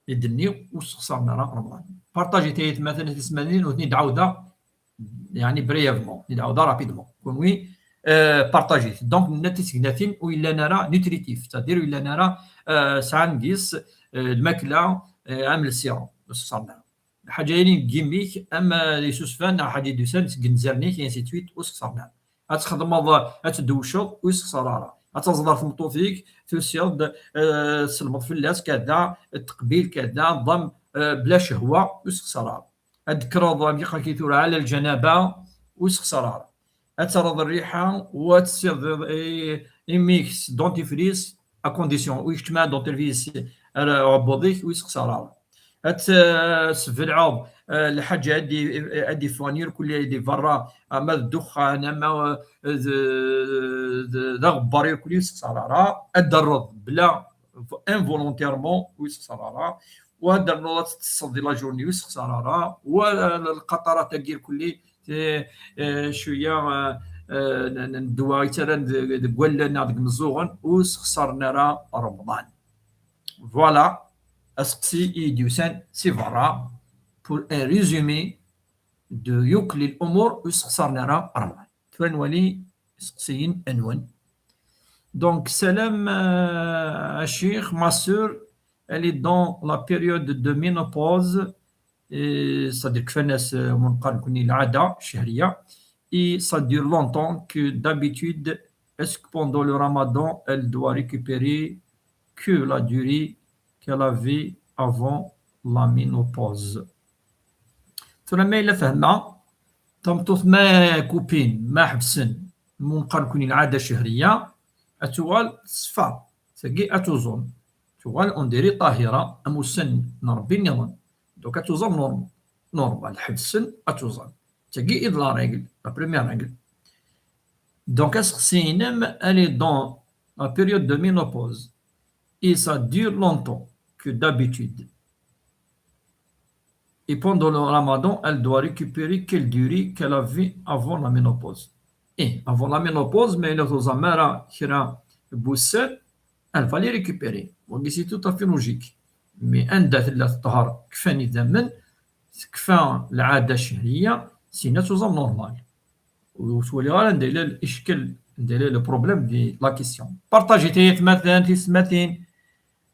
i d-nniɣ, ur sexṣaren ara Remḍan. Partagez-t ay atmaten, a tiyessetmatin, ur ten-id-ɛawdeɣ, yeɛni brièvement, ur ten-id-ɛawdeɣ rapidement. Kunwi, euh, partagez-t. Donc, nenna tisegnatin ur yellan ara nutritif, c'est-à-dire ur yellan ara, euh, sɛan deg-s, euh, lmakla, euh, am le sirop, ur sexṣaren ara. Lḥaǧa-yini deg yimi-k, am, euh, isusfan neɣ ḥaǧa i d-yusan seg inzaren-ik, et ainsi de suite, ur sexṣaren ara. Ad txedmeḍ, ad tdewceḍ, ur yessexṣar ara. Ad taẓeḍ ar tmeṭṭut-ik, tusiḍ-d, eh, tselmeḍ fell-as, kada, teqbil, kada, ḍam, eh, bla cehwa, ur yessexṣar ara. Ad d-tekkreḍ, am yaqaki tura, ɛla lǧanaba, ur yessexṣar ara. Ad terreḍ rriḥa, u ad tessiɣeḍ i, imi-k s dentifrice, à condition, ur ikeččem ara dentifrice ar uɛebbuḍ-ik, ur yessexṣar ara. Ad t-, eh, tesbelɛeḍ, eh, lḥaǧa ad d-, ad d-iffɣen irkelli di berra, ama d ddexxan, ama, eh, d, d, d aɣebbar irkelli ur yessexṣar ara. Ad d-terreḍ bla, involontairement, ur yessexṣar ara. U ad d-ternuḍ ad teṭṭseḍ di la journée ur yessexṣar ara. U lqaṭarat-agi irkelli, eh, eh, cwiya, eh, eh, n, n, n ddwa i ttarran deg, deg wallen neɣ deg imeẓẓuɣen ur yessexṣaren ara Remḍan. Voilà, aseqsi i d-yusan si berra, pour un résumé de yakk lumuṛ ur yessexṣaren ara Remḍan. Tura ad nwali iseqsiyen-nwen. Donc, salam, euh, a ccix, ma sœur, elle est dans la période de ménopause, et c'est-à-dire kfan-as, euh, mu neqqar nekkni lɛada cchehriya, et ça dure longtemps que d'habitude, est-ce que pendant le ramadan, elle doit récupérer que la durée qu'elle avait avant la ménopause? Tura ma yella fehmeɣ, tameṭṭut ma kupin, ma ḥebsen, mu neqqar nekkni lɛada cchehriya, ad tuɣal teṣfa, tagi ad tuẓum. Tuɣal on dirait ṭahira, am ussan n Rebbi nniḍen. Donc ad tuẓam normal. Normal, ḥebsen, ad tuẓam. Tagi i d la règle, la première règle. Donc aseqsi-inem, elle est dans la période de ménopause. Et ça dure longtemps que d'habitude. Et pendant le ramadan, elle doit récupérer quelle durée qu'elle avait avant la ménopause. Et avant la ménopause, mais les autres, elle va les récupérer. Donc, c'est tout à fait logique. Mais عندها ثلاث طهر كفاني زمن، كفا العادة الشهرية، c'est une chose normale. وتولي غير عندها le problème de la question. Partagez تيثمثن تيثمثين.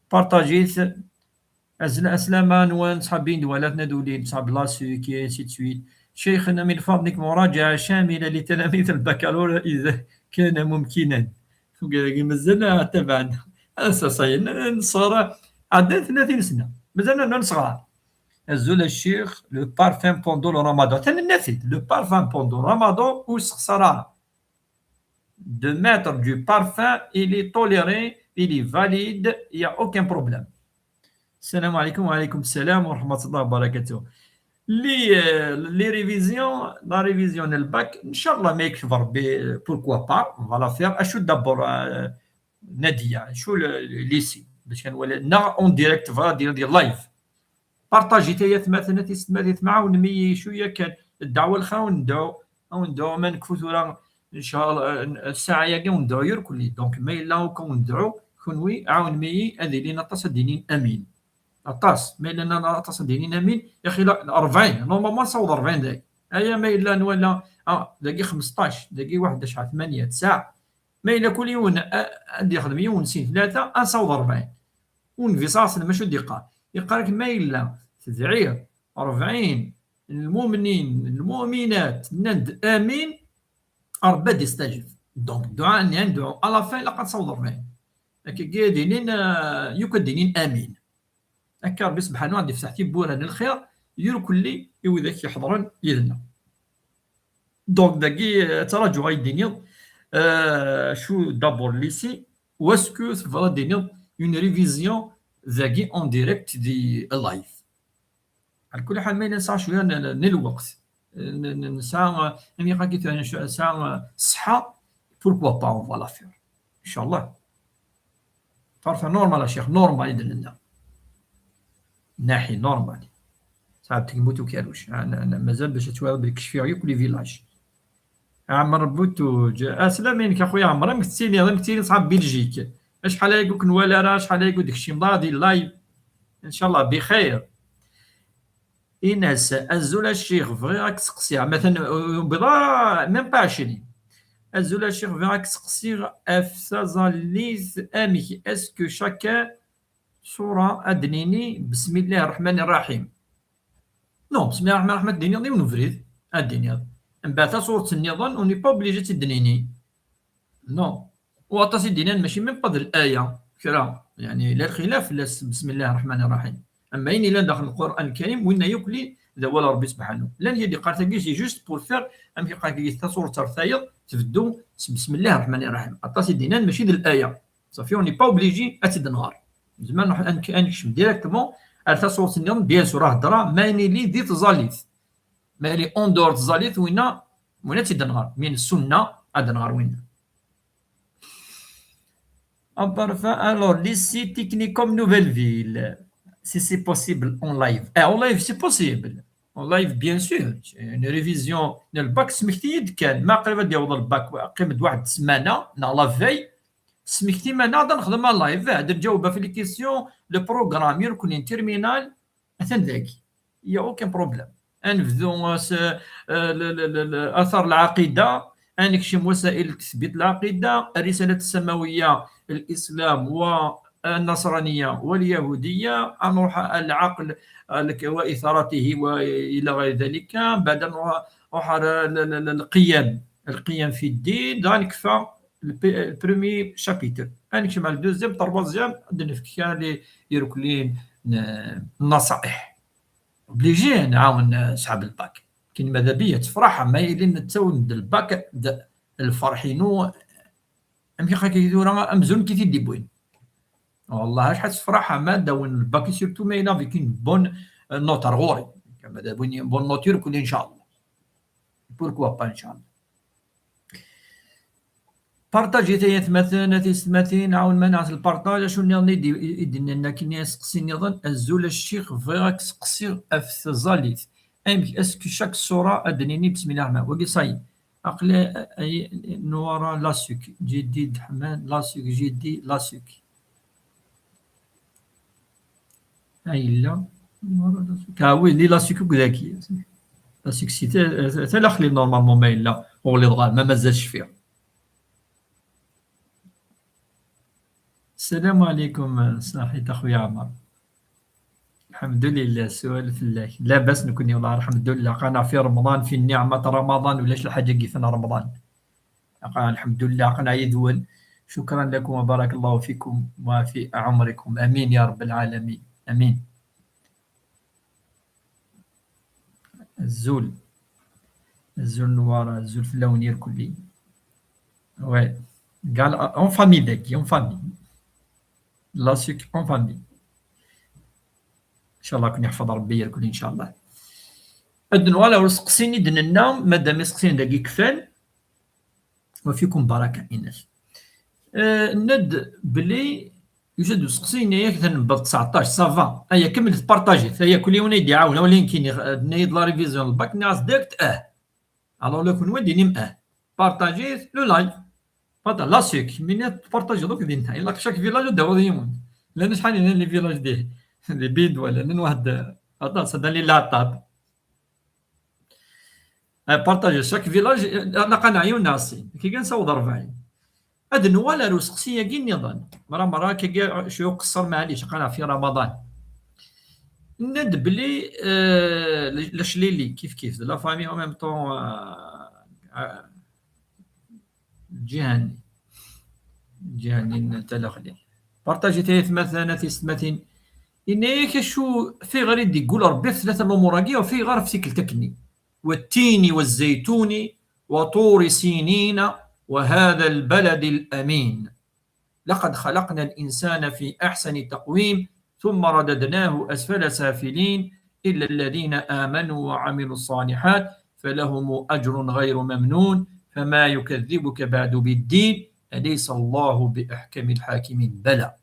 Partagez. أزل أسلام نوان صحابين دوالاتنا دولين صحاب la suite et ainsi de suite. شيخنا من فضلك مراجعة شاملة لتلاميذ البكالوريا إذا كان ممكنا. مازال تبعنا. أساسا نصرى عندنا ثلاثين سنة. مازال نصغر. أزول الشيخ، le parfum pendant le ramadan. ثاني نثيد. Le parfum pendant le ramadan وسخسرة. De mettre du parfum, il est toléré, il est valide, il n'y a aucun problème. السلام عليكم. وعليكم السلام ورحمة الله وبركاته. Les, euh, les révisions, la révision le bac, إن شاء الله ما يكتب ربي, pourquoi pas, on va la faire. أشو d'abord, euh, Nadia, أشو le, le lycée, باش كان ولا نا en direct, voilà, دير, دير live. Partagez تيثمثن تيثمثن معاون مي شوية كان الدعوة الخير وندعو، وندعو ما نكفو ثورة إن شاء الله الساعة ياكي وندعو يركلي. Donc ما إلا وكون ندعو كونوي عاون مي أذي لينا تصدينين أمين. Aṭas, ma yella nnan aṭas ad d-inin amin, yaxi la, أربعين, normalement nessaweḍ أربعين dayi. Aya ma yella nwala, ah, dagi خمسطاش, dagi واحد, acḥal, ثمانية, تسعة. Ma yella kul yiwen, a, ad yexdem yiwen, sin, tlata, ad nessaweḍ أربعين. Ur nbi s aṣel mačči d-yeqqar. Yeqqar-ak ma yella tedɛiḍ أربعين n lmumnin, lmuminat, nnan-d amin, Ṛebbi ad d-istajeb. Donc, dduɛa-nni ad nedɛu, à la fin, ilaq ad nessaweḍ أربعين. Akkagi ad inin, euh, yakk ad d-inin amin. Akka Ṛebbi subḥanu ad d-ifteḥ tiwwura n lxir, irkelli i widak iḥeḍren yid-neɣ. Donc, dagi, euh, ttṛaǧuɣ ad yi-d-tiniḍ, euh, acu d'abord lycée, ou est-ce que tebɣiḍ ad d-tiniḍ une révision dagi en direct di live? Ɛla kulli ḥal, ma yella nesɛa cwiya n, n, n lweqt, n, n, nesɛa, euh, amek akka, nesɛa, euh, ṣṣeḥḥa, pourquoi pas, on va la faire. Inchallah. Parfait, normal, a ccix, normal i d-nenna. Naḥi, normal. Sɛa tegmut ukerruc. Ana, ana, mazal bac ad twaliḍ belli kecfiɣ yakk les villages. Ɛmer Butuǧ. Aslam-inek a xuya Ɛmer, amek tettiliḍ, amek tettiliḍ ṣṣḥab Belgique? Acḥal aya ur k-nwala ara, acḥal aya ur d-kcim ara di live. Inchallah, bixir. Ines, azul a ccix, bɣiɣ ad k-seqsiɣ, matan, euh, ur yewwiḍ ara, même pas عشرين. Azul a ccix, bɣiɣ ad k-seqsiɣ ɣef taẓallit, amek, est-ce que chaque ṣṣura ad d-nini بسم الله الرحمن الرحيم? Non, بسم الله الرحمن الرحيم ad d-tiniḍ yiwen ubrid, ad d-tiniḍ. Mbeɛd taṣuṛt nniḍen, on n'est pas obligé ad tt-id-nini. Non. U aṭas i d-yennan mačči même pas d l'aya, kra. Yeɛni, la lxilaf fell-as بسم الله الرحمن الرحيم. Am ayen yellan daxel n Lqur'an Lkarim, winna yakk li d awal n Ṛebbi subḥanu. Llan i d-yeqqar tagi, c'est juste pour faire, amek yeqqar tagi, taṣuṛt ar tayeḍ, tbeddu s بسم الله الرحمن الرحيم. Aṭas i d-yennan mačči d l'aya. Ṣafi, on n'est pas obligé ad tt-id-nɣer. Nezmer ad nruḥ ad nek-, ad nekcem directement ar taṣuṛt nniḍen, bien sûr, ad hedṛeɣ ma yili di tẓallit. Ma yili en dehors tẓallit, winna, winna ad tt-id-nɣer. Min ssunna ad nɣer winna. Abarfa, alors, lycée technicum Nouvelle Ville, si c'est possible en live. Eh, en live, c'est possible. En live, bien sûr. Une révision n lbac, smekti-yi-d kan. Ma qrib ad yaweḍ lbac, qqimet-d waḥed ssmana, neɣ la veille, smektim-aneɣ-d ad nexdem en live, ad nǧaweb ɣef les questions, le programme, irkelli n terminal, atan dagi. Il y a aucun problème. Ad nebdu, euh, s, euh, le, le, le, le, athar lɛaqida, ad nekcem وسائل تثبيت العقيدة, الرسالة السماوية, الإسلام والنصرانية واليهودية, ad nruḥ العقل, euh, وإثارته وإلى غير ذلك, بعد نروح, نروح على ال-, ال-, ال-, القيم, القيم في الدين, dɣa nekfa le p-, le premier chapitre. Ad nekcem على le deuxième, troisième, ad d-nefk kra n yirkelli n, n نصائح. Obligé ad nɛawen, eh, ṣṣḥab lbac. Akken ma d abi ad tefreḥ, ma yili nettawen-d lbac d lferḥ-inu, amek akka tura amzun ki t-id-iwwin. Wallah, acḥal tefreḥ ma d-awen lbac, surtout ma yella avec une bonne, euh, note ar ɣur-i. Ma d-awen une bonne note irkelli, inchallah. Pourquoi pas, inchallah. Partager-it ay atmaten, a tiyessetmatin, ɛawen-aneɣ s lpartaj. Acu nniḍen i d-, i d-nnan akken asteqsi nniḍen? Azul a ccix, bɣiɣ ad k-steqsiɣ ɣef tẓallit. Amek, est-ce que chaque ṣṣura ad d-nini bismillah rahman? Wagi, ça y est. Aql-i, ay, Nwara Lasuk, Jiddi Deḥman Lasuk, Jiddi Lasuk. Ah, yella. Ah oui, li Lasuk akk dagi. Lasuk si ta-, ta-, talaxli normalement ma yella. Ur ɣliḍeɣ ara, ma mazal cfiɣ. السلام عليكم صاحي أخويا عمر. الحمد لله، سؤال فلاك. لاباس نكوني والله، الحمد لله. قانا في رمضان، في نعمة رمضان، ولاش الحاجة كيفنا رمضان. قانا الحمد لله، قانا عيدون. شكرا لكم وبارك الله فيكم وفي عمركم. آمين يا رب العالمين. آمين. Azul. Azul Nwara, azul fell-awen irkelli. Ouais. Gal-, en famille dagi, en famille. Lasuk en famille. Inchallah, ad ken-yeḥfeḍ Rebbi irkelli, inchallah. Ad nwala ur seqsin i d-nenna, madam iseqsiyen dagi kfan. وفيكم بركة, Ines. Euh, nna-d belli yusa-d useqsi, yenna-yak tanebbaḍt tseɛṭac, ça va. Aya, kemmlet, partager-it. Aya, kul yiwen ay d-iɛawen, wala nekkini, euh, tenna-yi-d la révision n lbak, nniɣ-as direct, ah. Alors, la kunwi ad d-tinim ah. Partager-it, le live. Parta-, Lasuk, mi ad tpartajeḍ akk dinna. Ilaq chaque village ad d-tawiḍ yiwen. Llan acḥal yellan les villages des, des Bédouins, llan waḥed, aṭas, ad d-nali Latab. Eh, partager chaque village, eh, naqan ɛyun neɣ sin. Kiki nsaweḍ rebɛin. Ad nwal ar useqsi-agi nniḍen. Mara, mara, kiki cwiya uqeṣṣer, maɛlic, aqan ɣef Ramadan. Nna-d belli, eh, le, le Chlili, kif kif, de la famille en même temps, eh, eh, Ǧihan-nni. Ǧihan-nni n Talaxli. Partager-it ay atmaten, a tiyessetmatin. Yenna-yak acu, ɣef ayɣer i d-yeggul Rebbi ɣef tlata n lumuṛ-agi, ɣef ayɣer ɣef tikkelt akkenni. والتين والزيتون وطور سينين وهذا البلد الأمين. لقد خلقنا الإنسان في أحسن تقويم ثم رددناه أسفل سافلين إلا الذين آمنوا وعملوا الصالحات فلهم أجر غير ممنون فما يكذبك بعد بالدين أليس الله بأحكم الحاكمين. Bala.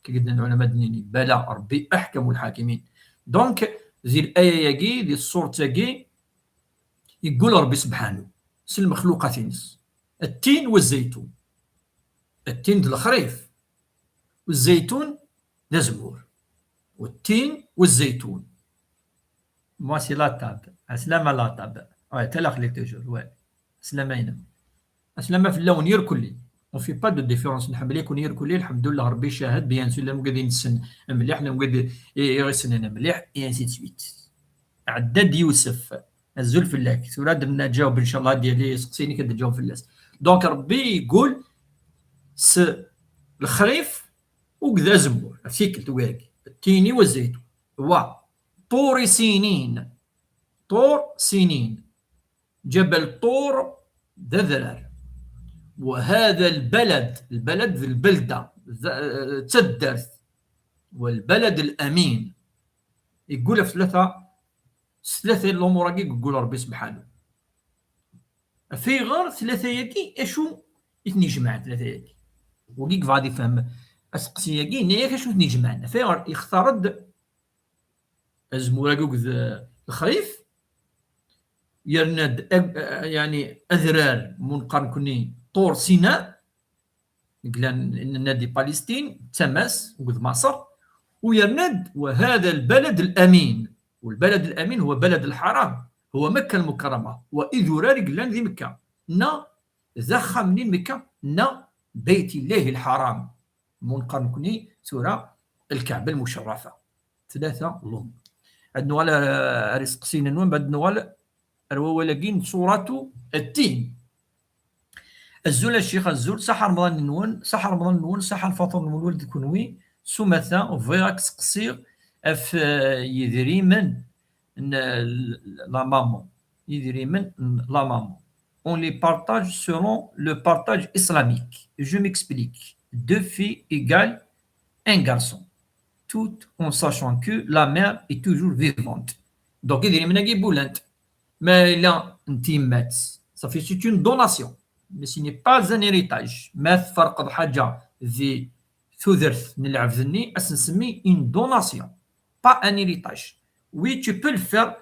Kif i d-nnan lɛulama, ad d-nini bala, Rebbi أحكم الحاكمين. Donc, di laya-agi, di tṣuṛt-agi, yeggul Rebbi subḥanu s lmexluqat-ines. التين والزيتون. التين d lexrif, والزيتون d azemmur. والتين والزيتون. Moi, c'est Latab. Ɛeslama Latab. Ouais, Talaxli toujours, ouais. Ɛeslama-inem. Ɛeslama fell-awen irkelli. On fait pas de différence. Nḥemmel-iken irkelli, lḥemdullah, Rebbi icahhed, bien sûr, llan wigad i nessen mliḥ, llan wigad i, i ɣ-issnen mliḥ, et ainsi de suite. Ɛeddad Yusef, azul fell-ak. Tura ad d-nǧaweb, inchallah, ad d-yali iseqsiyen-ik, ad d-nǧaweb fell-as. Donc, Rebbi yeggul s lexrif akked azemmur, ɣef tikkelt wagi. التين والزيتون. Wa, طور سينين. طور سينين. Ǧabal Ṭur d adrar. وهذا البلد, lbalad d lbelda, d, d taddart. والبلد الأمين. Yeggul ɣef tlata, s tlata n lumuṛ-agi yeggul Ṛebbi subḥanu. Ɣef ayɣer tlata-agi, acu i ten-ijemɛen tlata-agi? Wagi yebɣa ad ifhem aseqsi-agi, yenna-yak acu i ten-ijemɛen. Ɣef ayɣer yextar-d azemmur-agi akked, eh, lexrif, yerna-d, eh, eh, yeɛni adrar, mu neqqar nekkni, Ṭur Sina, i yellan, nenna-d di Palestine, d tama-s, akked Maṣer, u yerna-d, وهذا البلد الأمين. والبلد الأمين هو بلد الحرام، هو مكة المكرمة، wa idurar i yellan di Mekka, neɣ d axxam-nni n Mekka, neɣ بيت الله الحرام. Mu neqqar nekkni tura Lkaɛba Lmucerrafa. Tlata lumuṛ. Ad nuɣal ar, ar iseqsiyen-nwen, bad nuɣal ar wawal-agi n Suratu Ttin. Azul a ccix, azul, ṣaḥ Remḍan-nwen, ṣaḥ Remḍan-nwen, ṣaḥ lfaṭur n Lmulud d kunwi. S umata, bɣiɣ ad k-seqsiɣ ɣef, eh, yedrimen n, eh, la maman. Yedrimen n la maman. On les partage selon le partage islamique. Je m'explique. Deux filles égale un garçon, tout en sachant que la mère est toujours vivante. Donc, idrimen-agi bulant. Ma yella n tyemmat, ça fait, c'est une donation. Mais ce n'est pas un héritage. Ma tferqeḍ ḥaǧa di tudert n lɛebd-nni, ad s-nsemmi une donation, pas un héritage. Oui, tu peux le faire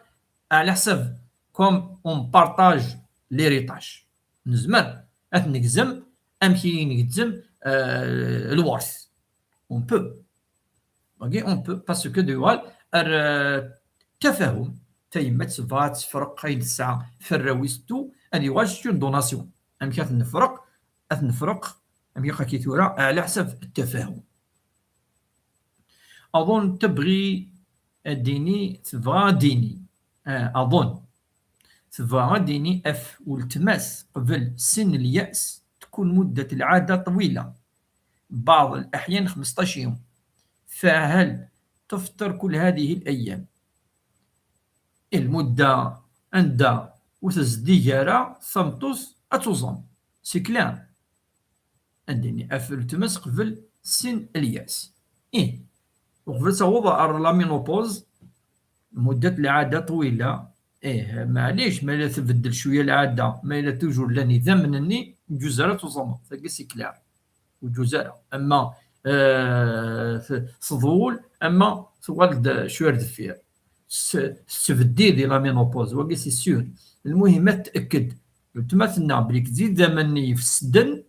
à la sève, comme on partage l'héritage. Nezmer ad t-negzem amek i ngezzem, euh, lwert. On peut. Ok, on peut, parce que d-yuɣal ar, euh, tafahum. Tayemmat tebɣa ad tefreq ayen tesɛa f arraw-is, tout, ad yuɣal c'est une donation. Amek ad t-nefreq? Ad t-nefreq, amek akka tura, ɛla ḥsab tafahum. Aḍun tebɣi ad d-tini, tebɣa ad d-tini. Ah, aḍun. Tebɣa ad d-tini ɣef weltma-s qbel sin lyaes, تكون مدة العادة طويلة، بعض الأحيان خمسطاc يوم، فهل تفطر كل هذه الأيام؟ Lmudda anda ur tezdig ara tameṭṭut ad tuẓam. C'est clair. Ad d-tini ɣef weltma-s qbel sin lyaes. Ih. Uqbel ad taweḍ ar la ménopause, مدة العادة طويلة. Ih, maɛlic, ma yella tbeddel cwiya lɛada, ma yella toujours llan idammen-nni, ur yeǧǧuz ara ad tuẓameḍ. Tagi c'est clair. Ur yeǧǧuz ara. Ama, euh, t-, tḍul, ama tuɣal-d cwiya ar deffir. S-, tettbeddil di la ménopause, wagi c'est sûr. Lmuhim, ad tأكد. Weltma tenna belli d idammen-nni ifesden,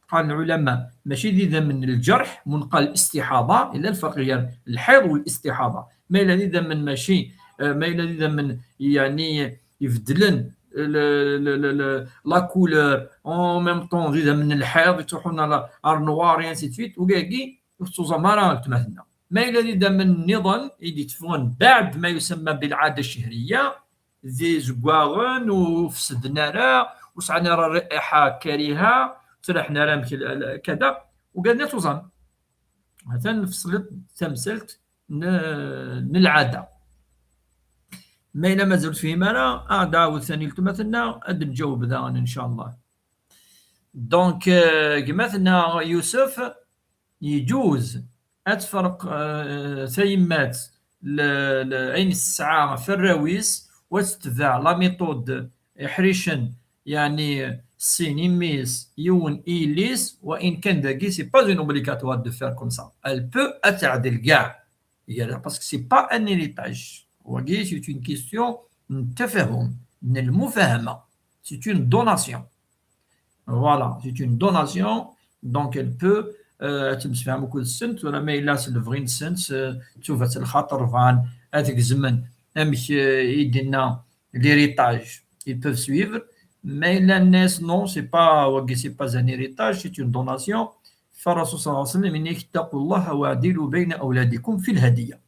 قال العلماء ماشي d idammen n lǧerḥ, mu nqal الاستحاضة, yella lferq gar lḥiḍ والاستحاضة. Ma yella d idammen mačči, eh, ma yella d idammen, yeɛni, ibeddlen le, le, le, le, la couleur, en même temps d idammen n lḥiḍ, yettruḥun ar la, ar noir, et ainsi de suite, wigagi ur tettuẓam ara weltma tenna. Ma yella d idammen nniḍen i d-itteffɣen بعد ما يسمى بالعادة الشهرية, d izeggaɣen ur fesden ara, ur sɛan ara rriḥa kariha, ur ttraḥen ara amek l-, l-, kada, ugaden ad tuẓam. Atan nefṣel-d tamsalt n, n lɛada. Ma yella mazal ur tefhim ara, ad d-ɛawed tani weltma tenna, ad d-nǧaweb daɣen, ncallah. Donc, euh, gma tenna Yusef, yeǧuz ad tferq, euh, tayemmat l-, l-, ayen tesɛa f arraw-is, u ad tetbeɛ la méthode iḥricen, yeɛni sin i mmi-s, yiwen i yelli-s, wa in kan dagi, c'est pas une obligatoire de faire comme ça. Elle peut ad teɛdel kkaɛ. Yerra, parce que c'est pas un héritage. Wagi, c'est une question n tafahum, n lmufahama. C'est une donation. Voilà, c'est une donation. Donc, elle peut, euh, ad temsefham akked-sent, tura ma yella s lebɣi-nsent, s tubat n lxaṭer, bɣan ad gezmen amek, euh, i d-tenna l'héritage, ils peuvent suivre. Ma yella nnan-as, non, c'est pas, wagi, c'est pas un héritage, c'est une donation. Fa Rasul صلى الله عليه وسلم yenna-ak: اتقوا الله واعدلوا بين أولادكم في الهدية.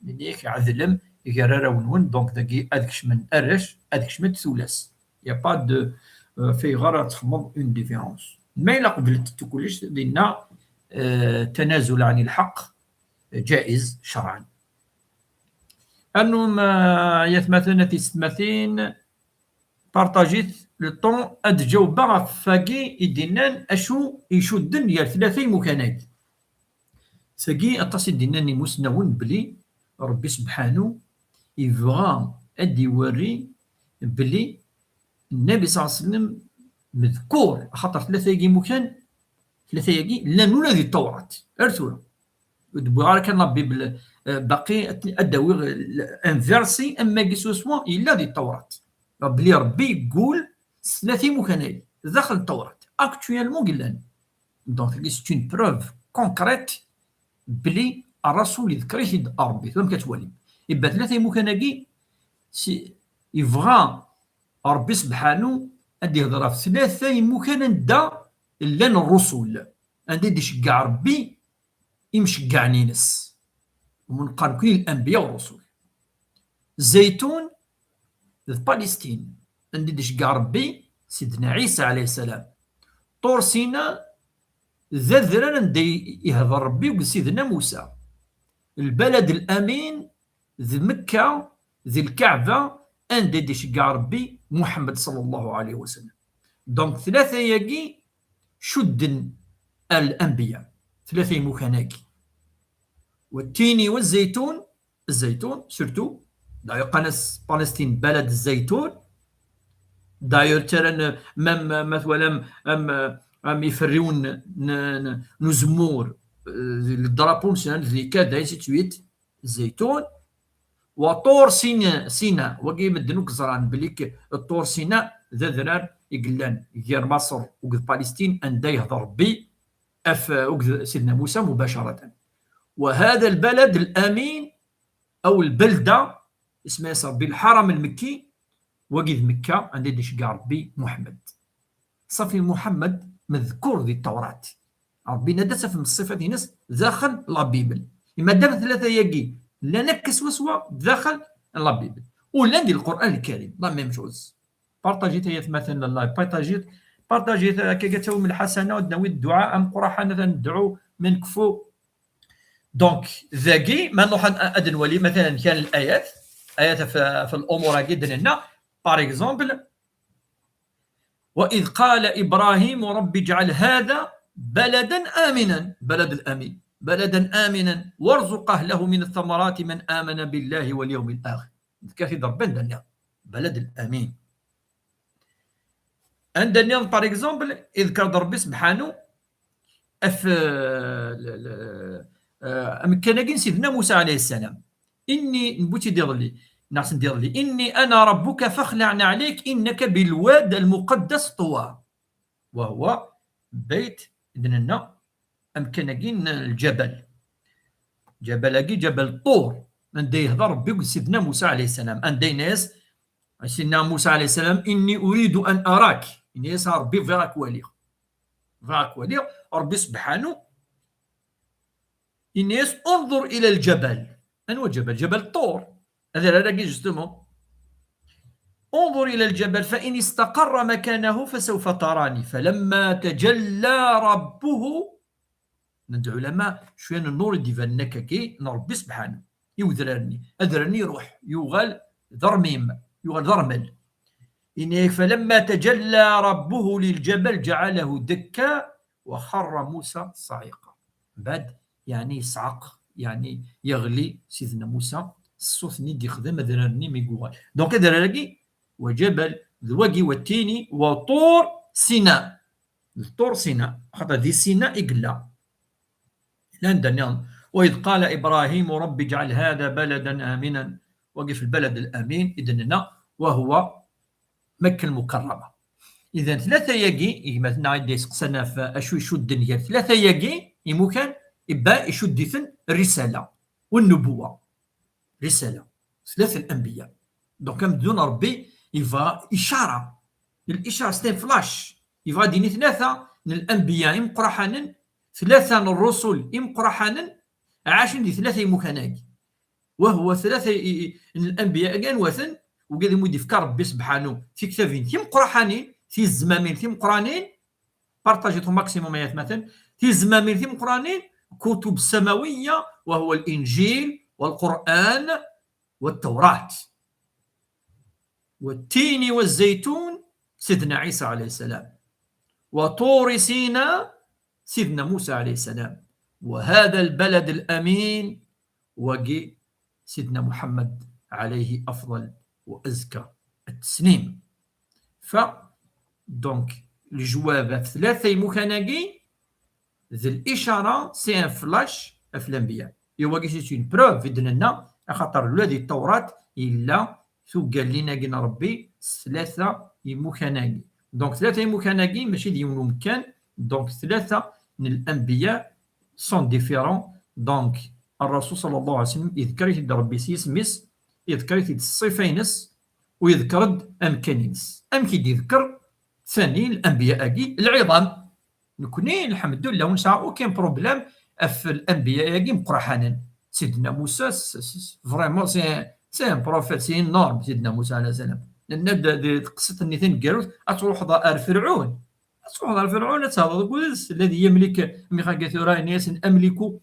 Yenna-ak: ɛedlem gar arraw-nwen, donc dagi ad kecmen arrac, ad kecment tullas. Y a pas de, euh, fayɣer ad txedmeḍ une différence. Ma yella qeblet kullec, dinna, euh, tanazul ɛni lḥeqq, euh, jaiz, cerɛan. Rnu ma, ay atmaten, a tisetmatin, partajit le temps ad ǧawbeɣ ɣef wagi i d-innan acu icudden gar tlata imukan-agi. Tagi aṭas i d-innan imusnawen belli Rebbi sebḥanu yebɣa ad d-iwerri belli Nnabi صلى الله عليه وسلم مذكور, axaṭer tlata-agi imukan, tlata-agi llan ula di Tawrat ar tura. Ur d-wwiɣ ara kan la Bible, euh, baqi ad, ad d-awiɣ, euh, un verset am wagi swaswa yella di Tawrat. Belli Rebbi yeggul s tlata imukan-agi daxel n Tawrat. Actuellement i yellan. Donc, c'est une preuve concrète belli Rasul iḍker-it-id Rebbi. Tura amek ad twalim. Iban tlata imukan-agi, si, yebɣa Rebbi sebḥanu ad d-ihder ɣef tlata imukan anda llan rrusul, anda i d-iceggeɛ Rebbi imceggɛen-ines. Mu neqqar nekkni l'anbiya wa rrusul. Zaytun d Palestine, anda i d-iceggeɛ Rebbi Sidna Ɛisa alayhi ssalam. Tur Sina d adrar anda i ihder Rebbi akked Sidna Musa. Lbalad l-amin d Mekka, d Lkaɛba, anda i d-iceggeɛ Rebbi Muḥemmed صلى الله عليه وسلم. Donc, tlata-agi cudden al-anbiya, tlata imukan-agi. والتين والزيتون, الزيتون, surtout, d'ailleurs, qqaren-as Palestine بلد الزيتون, D'ailleurs, ttaran, même, ma twalam, am, am iferriwen n, n, n uzemmur, eh, le drapeau-nsen, d les cades, ainsi de suite, Zaytun, wa Tur Sina, Sina, wagi medden akk ẓran belli k-, Tur Sina d adrar i yellan gar Maṣer akked Palestine, anda yehder Rebbi af, akked Sidna Musa mubacaratan. وهذا البلد الأمين أو البلدة، اسمها Rebbi الحرم المكي، wagi d Mekka, anda i d-iceggeɛ Rebbi Muḥemmed. Ṣafi, Muḥemmed مذكور di Tawrat. Rebbi yenna-d ad tafem ṣṣifat-ines daxel la Bible. Madam tlata-yagi llan akka swaswa daxel la Bible. U llan di Lqur'an Lkarim, la même chose. Partagit ay atmaten n live, partagit, partagit, akka ad tawim lḥasana, ad nawi dduɛa ameqqran, ad nedɛu ma nekfu. Donc, dagi, ma nruḥ ad, ad nwali, مثلا, kan l'ayat, ayat f, f l'umur-agi d-nenna, par exemple, وإذ قال إبراهيم رب اجعل هذا بلدا آمنا، بلد الأمين، بلدا آمنا وارزق أهله من الثمرات من آمن بالله واليوم الآخر. Ḍekker-t-id Rebbi anda-nniḍen, بلد الأمين. Anda-nniḍen, par exemple, iḍker-d Rebbi sebḥanu af, eh, l-, l-, eh, amekkan-agi n Sidna Musa alayhi ssalam. إني, newwi-tt-id iḍelli, neɣ send iḍelli, إني أنا ربك فاخلع نعليك إنك بالواد المقدس طوى. وهو بيت, d-nenna, amekkan-agi n lǧabal. Ǧabal-agi, Ǧabal Ṭur, anda yehder Rebbi akked Sidna Musa alayhi ssalam, anda yenna-yas Sidna Musa alayhi ssalam, إني أريد أن أراك. Yenna-yas a Rebbi, bɣiɣ ad k-waliɣ. Bɣiɣ ad k-waliɣ. Rebbi sebḥanu yenna-yas انظر إلى الجبل. Anwa ǧabal? Ǧabal Ṭur. Adrar-agi, justement. انظر إلى الجبل فإن استقر مكانه فسوف تراني. فلما تجلى ربه, nenna-d lɛulama, cwiya n nnur i d-ibanen akkagi n Rebbi sebḥanu i wedrar-nni. Adrar-nni iruḥ, yuɣal d armim, yuɣal d armel. Yenna-yak, فلما تجلى ربه للجبل جعله دكا وخر موسى صعيقا. Mbeɛd, yeɛni, yeṣɛeq, yeɛni, yeɣli Sidna Musa s ṣṣut-nni d-yexdem adrar-nni mi yuɣal. Donc, adrar-agi, wa Ǧabal, d wagi, wa Tini, wa Ṭur Sina. D Ṭur Sina, xaṭer di Sina i yella. Llan da nniḍen, وإذ قال إبراهيم رب اجعل هذا بلدا آمنا. Wagi f lbalad al-amin i d-nenna, وهو Makka al-Mukarrama. Idan, tlata-yagi, gma-tneɣ i d-yesteqsan ɣef acu icudden gar tlata-yagi imukan, ibba icudd-iten risala, u nnubuwa. Risala. Tlata n-, anbiya. Donc, amdun Rebbi yebɣa icara. L'icara, c'est un flash. Yebɣa ad d-yini tlata n-, anbiya imeqqraḥanen, tlata n-, rrusul imeqqraḥanen, ɛacen di tlata imukan-agi. Wahwa tlata i, i, n-, anbiya-agi, anwa-ten? Wigad i mu d-ifka Rebbi sebḥanu tiktabin timeqqraḥanin, tizmamin timeqqranin, partagit au maximum ay atmaten, tizmamin timeqqranin, kutub samawiya, وهو الإنجيل والقرآن والتوراة. والتين والزيتون, Sidna Ɛisa alayhi ssalam. وطور سيناء, Sidna Musa alayhi ssalam. وهذا البلد الأمين, wagi Sidna Muḥemmed alayhi afḍal wa azka at-teslim. Fa, donc, lejwab ɣef tlata imukan-agi, d l'icara, c'est un flash ɣef lanbiya. I wagi, c'est une preuve i d-nenna, axaṭer ula di Tawrat yella tuggalin-agi n Rebbi s tlata imukan-agi. Donc, tlata imukan-agi mačči d yiwen umekkan, donc, tlata n lanbiya sont différents. Donc, Ṛṛasul ṣalla Llahu ɛalayhi wa sallam, iḍker-it-id Ṛebbi s yisem-is, iḍker-it-id s ṣṣifa-ines, u iḍker-d amekkan-ines. Amek i d-iḍker tani lanbiya-agi lɛiḍam? Nekni, lḥemdullah, ur nesɛa aucun problème ɣef lanbiya-agi imeqqraḥanen. Sidna Musa, s-, s-, s-, vraiment, c'est un, c'est un prophète, c'est énorme, Sidna Musa alayhi salam. Nenna-d di tqsiṭ-nni taneggarut, ad truḥeḍ ar Ferɛun. Ad truḥeḍ ar Ferɛun, ad tehḍeḍ akked-s, الذي يملك, mi xaga tura, ini-asen, أملك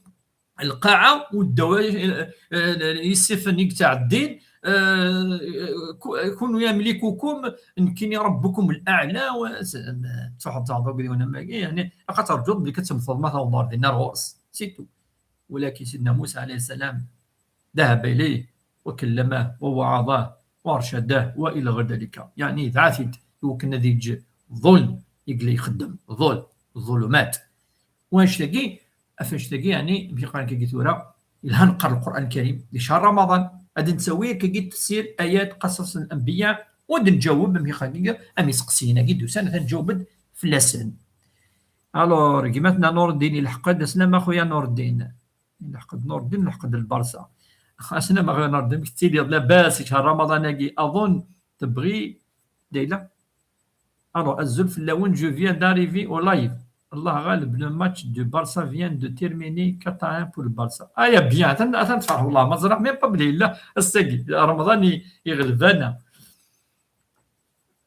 القاعة والدواب, eh, eh, isifen i yettɛeddin, eh, ku-, كن يملككم, nekkini ربكم الأعلى, wa-, s-, m-, truḥeḍ ad tehḍeḍ akked yiwen am wagi, yeɛni, aql-ak terǧuḍ belli ad temmteḍ ma tawḍeḍ ar dinna ɣur-s. C'est tout. Walakin Sidna Musa alayhi salam, ذهب إليه وكلمه ووعظه وأرشده وإلى غير ذلك. Yeɛni, yedɛa-t-id. iwakken ad yeǧǧ ḍulm i yella ixeddem, ḍulm, ḍulumat. Wanect-agi, af anect-agi, yeɛni, amek i qqaren akka tura, yelha neqqar Lqur'an Lkarim di ccher Ramaḍan, ad d-nettawi akkagi tefsir ayat Qasas Lanbiya, u ad d-nǧaweb, amek i qqaren akka, am iseqsiyen-agi d-usan, ad nǧaweb-d fell-asen. Alors, gma-tneɣ Nureddin ilḥeq-d, aslama a xuya Nureddin. Ilḥeq-d Nureddin, ilḥeq-d Lbarça. Aslama a xuya Nureddin, amek tettiliḍ? Labas, i ccher Ramaḍan-agi, aḍun tebɣi Dayla? Alors, azul fell-awen, je viens d'arriver au live. Allah ghaleb, le match du Barça vient de terminer quatre à un pour le Barça. Ah, ya bien, atan, atan tferḥ, wallah, ma ẓriɣ même pas belli yella ass-agi, Ramaḍan i, iɣelb-aneɣ.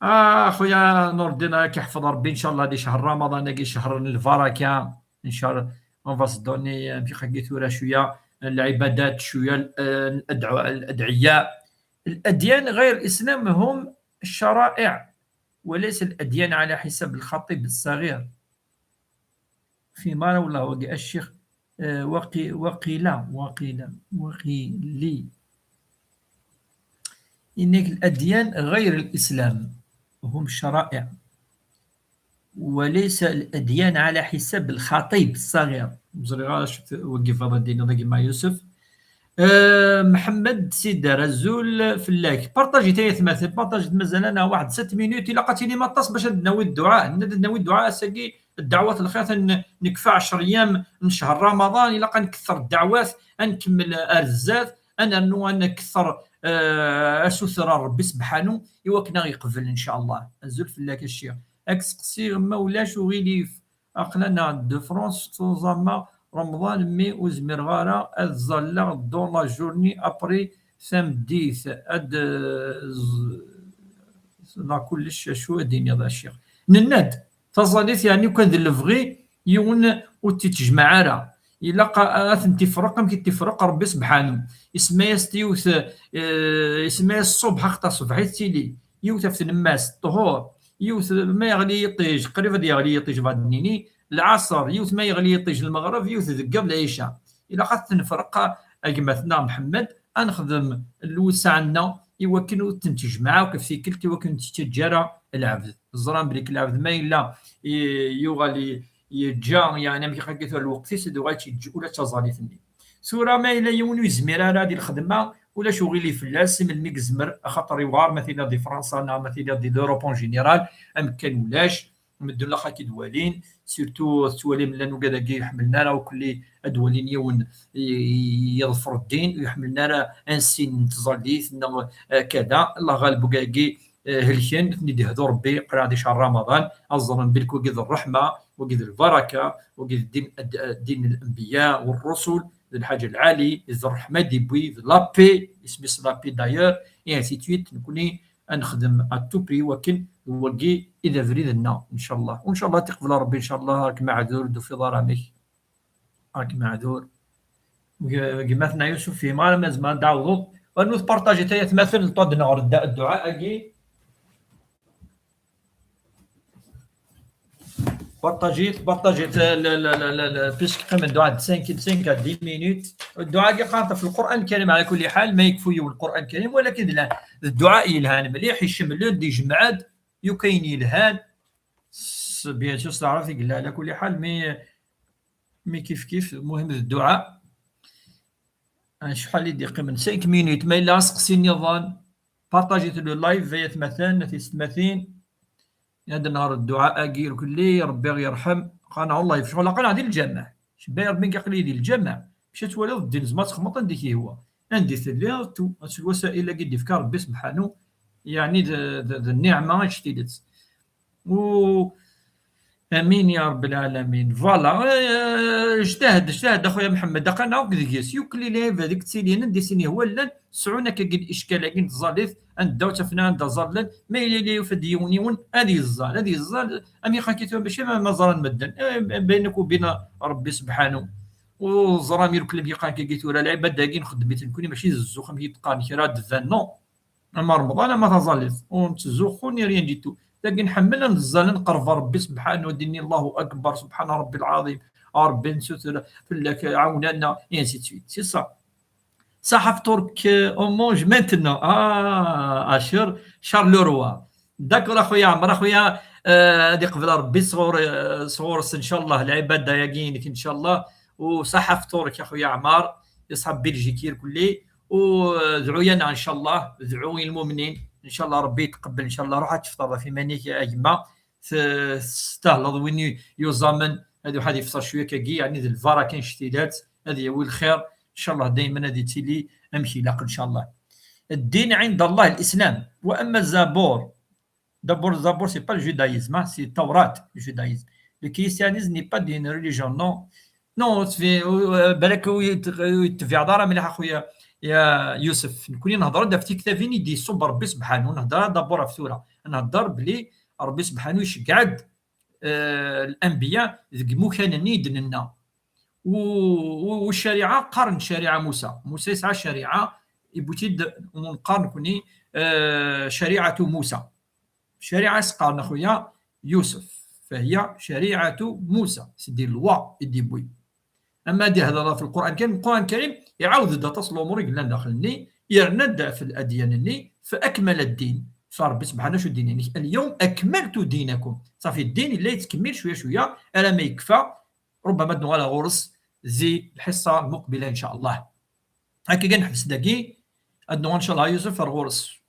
Ah, خويا نور الدين، راك يحفظ ربي إن شاء الله. هذه شهر رمضان، هذه شهر البركة إن شاء الله. On va se donner un petit peu ثورة شوية، العبادات شوية، ال-، الأدعو-، الأدعية. الأديان غير الإسلام هم الشرائع، وليس الأديان على حساب الخطيب الصغير. في مارا ولا وقي-، الشيخ، آه، وقي-، وقيلة، وقيلة، وقيلي. إنك الأديان غير الإسلام، هم الشرائع، وليس الأديان على حساب الخطيب الصغير. مزري غا شفت وقف هذا الدين، هذا كيما يوسف. آه، محمد سيدار، أزول فلاك. بارطاجي تايا ثماثة، بارطاجي مازال أنا واحد ست مينوت، إلا قاتيني ما تص باش ناوي الدعاء، ناوي الدعاء ساقي الدعوات الخير، ن-، نكفى عشر أيام من شهر رمضان، إلا قا نكثر الدعوات، نكمل أرزات، أنا نو، أنا نكثر، آه، أسوثر ربي سبحانه، إوا كنا يقبل إن شاء الله. أزول فلاك الشيخ. أكسقسي ما ولاش وغيليف. أقلنا دو فرانس، تنظام رمضان، مي وزمير غارة، أتظلغ دون لا جورني أبري ثمديث، أد ز-، لا كلش شو الدنيا ذا الشيخ. نناد، تظليث يعني كان ذا الفغي يون وتتجمع على. إلا قا-، أثن تفرق، أم كي تفرق ربي سبحانه. اسمي يستيوث، آه، اسمي الصبح أخطى صبحي تيلي. يوث في النماس، الطهور. يوث ما يغلي يطيج، قريب هذا يغلي يطيج بعد نيني. العصر، يوث ما يغلي يطيج المغرب، يوث ذقب العشاء. إلا قد تنفرق أجمعتنا محمد، أنخدم الوسع عنا، إوا كن تنتج معاك في كلتي وكن تتجارة العبد. الزرام بريك العبد ما إلا ي-، يغلي يجا، يعني، أمك خاكي ثور الوقت يسد وغايت يجي ولا تزالي ثني. ثورة ما إلا يون يزمير أنا دي الخدمة، ولا شو غيلي فلاس، من الميك زمر، خاطر يوار، مثلا دي فرنسا، نا، مثلا دي لوروب اون جينيرال، أم كان ولاش، مدن لا خاكي دوالين، سيرتو توالي من لانو كذا كي يحملنا راه وكل أدوالين يون ي-، يظفر الدين، ويحملنا راه أنسين تزاليث، نا، آه، كذا، الله غالب وكاكي، آه، هلكان، نتني دي هدو ربي، قرا دي شهر رمضان، أزرن بالك وقيد الرحمة، وقيد البركة، وقيد الدين، الد-، دين الأنبياء والرسل، ذي الحاجة العالي، ذي الرحمة دي بوي، ذي لابي، اسمي لابي دايور، اي انسي تويت، نكوني نخدم ا تو بري، وكن وقي إذا بريدنا، إن شاء الله. وإن شاء الله تقبل ربي، إن شاء الله راك معذور، دو في ظلامك. راك معذور. وقماتنا يوسف في مال، ما زمان داوضو. ونوث بارطاجي تايا ثماثل، طاد نهار الد-، الدعاء أكي. بارطاجيت، بارطاجيت، لا، لا، لا، لا، لا، بيسك قيم الدعاء خمسة، خمسة، عشر مينوت. الدعاء كي قرأت في القرآن الكريم على كل حال، ما يكفي يوم القرآن الكريم، ولكن لا، الدعاء يلهان مليح، يشمل دي جمعات، يو كاين يلهان. س-، بيان سور، تعرف يقول على كل حال، مي، مي كيف كيف، المهم الدعاء. آه، شحال يدي قيمة؟ خمسة مينوت، ما إلا سقسي نظام. بارطاجيت لو لايف فيا ثمثان، نتي ستماثين. هذا النهار الدعاء أكير كلي، ربي يرحم. قال والله يفشل، قال هذه الجامع. شباب ربي قال لي دي الجامع. مشيت ولد الدين زعما تخمط عندك هو. عندي ثليغ تو، الوسائل اللي قد يفكر ربي سبحانه. يعني ذ-، ذ-، ذ النعمة اجتدت. و آمين يا رب العالمين. فوالا. آه، اجتهد، اجتهد اخويا محمد. اقا نعاود ديس يوكلي لي هذيك تسيلين دي سيني هو لن سعونا كاين الاشكال كاين تزاليت عند داو تفنا عند زالن ما الى لي يفد يون يون هذه الزال، هذه الزال امي خاكي تو ماشي ما، ما زال مدن. آه، بينك وبين ربي سبحانه. وزرامي الكل بيقان كي قلت ولا العباد داكين خدمت نكوني ماشي زوخ مي تقان كرا دفان نو. أما رمضان أما تزاليت ونتزوخو ني ريان ديتو. لكن نحمل نزال نقرب ربي سبحانه وديني الله أكبر سبحان ربي العظيم. ربي نسوت فلك عاوننا، إنسي تسويت. سي سا. صحف ترك، أو مونج مانتنا. آه، أشير شارلوروا. D'accord a خويا عمر، a خويا، آه، ad iqbel Ṛebbi sɣur-, آه، sɣur-s إن شاء الله العبادة-agi-inek إن شاء الله، وصحة فطورك a خويا عمر، يصحى بلجيكي كلي، ودعوا لنا إن شاء الله، دعوا للمؤمنين إن شاء الله ربي يتقبل إن شاء الله. روح تفطر في منيك يا أجمع، ت-، تستاهلض وين يزامن، هذا واحد يفطر شوية كاكي، يعني ذي البركة شتيلات، هذه يوي الخير إن شاء الله، دايما هذه تيلي أمشي لقد إن شاء الله. الدين عند الله الإسلام، وأما الزبور، d'abord, Zabur, c'est pas le judaïsme, hein, c'est Taurat, le judaïsme. Le christianisme n'est pas une religion, non. Non, c'est, euh, بالك ويت-، ويتبع دار مليح أخويا يا يوسف. نكوني نهضر دا في كتابين يدي يصب ربي سبحانه، نهضر دابور في ثورة، نهضر بلي ربي سبحانه يشجعد، آه، الأنبياء ذق مكان نيد ننا. و-، و-، والشريعة قرن شريعة موسى. موسى يسعى شريعة يبوتيد ونقارن كوني، آه، شريعة موسى. شريعة سقارن أخويا يوسف، فهي شريعة موسى، سيدي اللوا يدي بوي. أما دي هذا في القرآن الكريم، القرآن الكريم يعاود دا تصل الأمور يقول لنا داخلني، يرند في الأديان ني، فأكمل الدين. فربي سبحانه شو الدين؟ يعني اليوم أكملت دينكم. صافي الدين اللي يتكمل شوية شوية، ألا ما يكفى، ربما دنو على غرس زي الحصة المقبلة إن شاء الله. هكا كنحبس داكي، أدنو إن شاء الله يوسف غرس.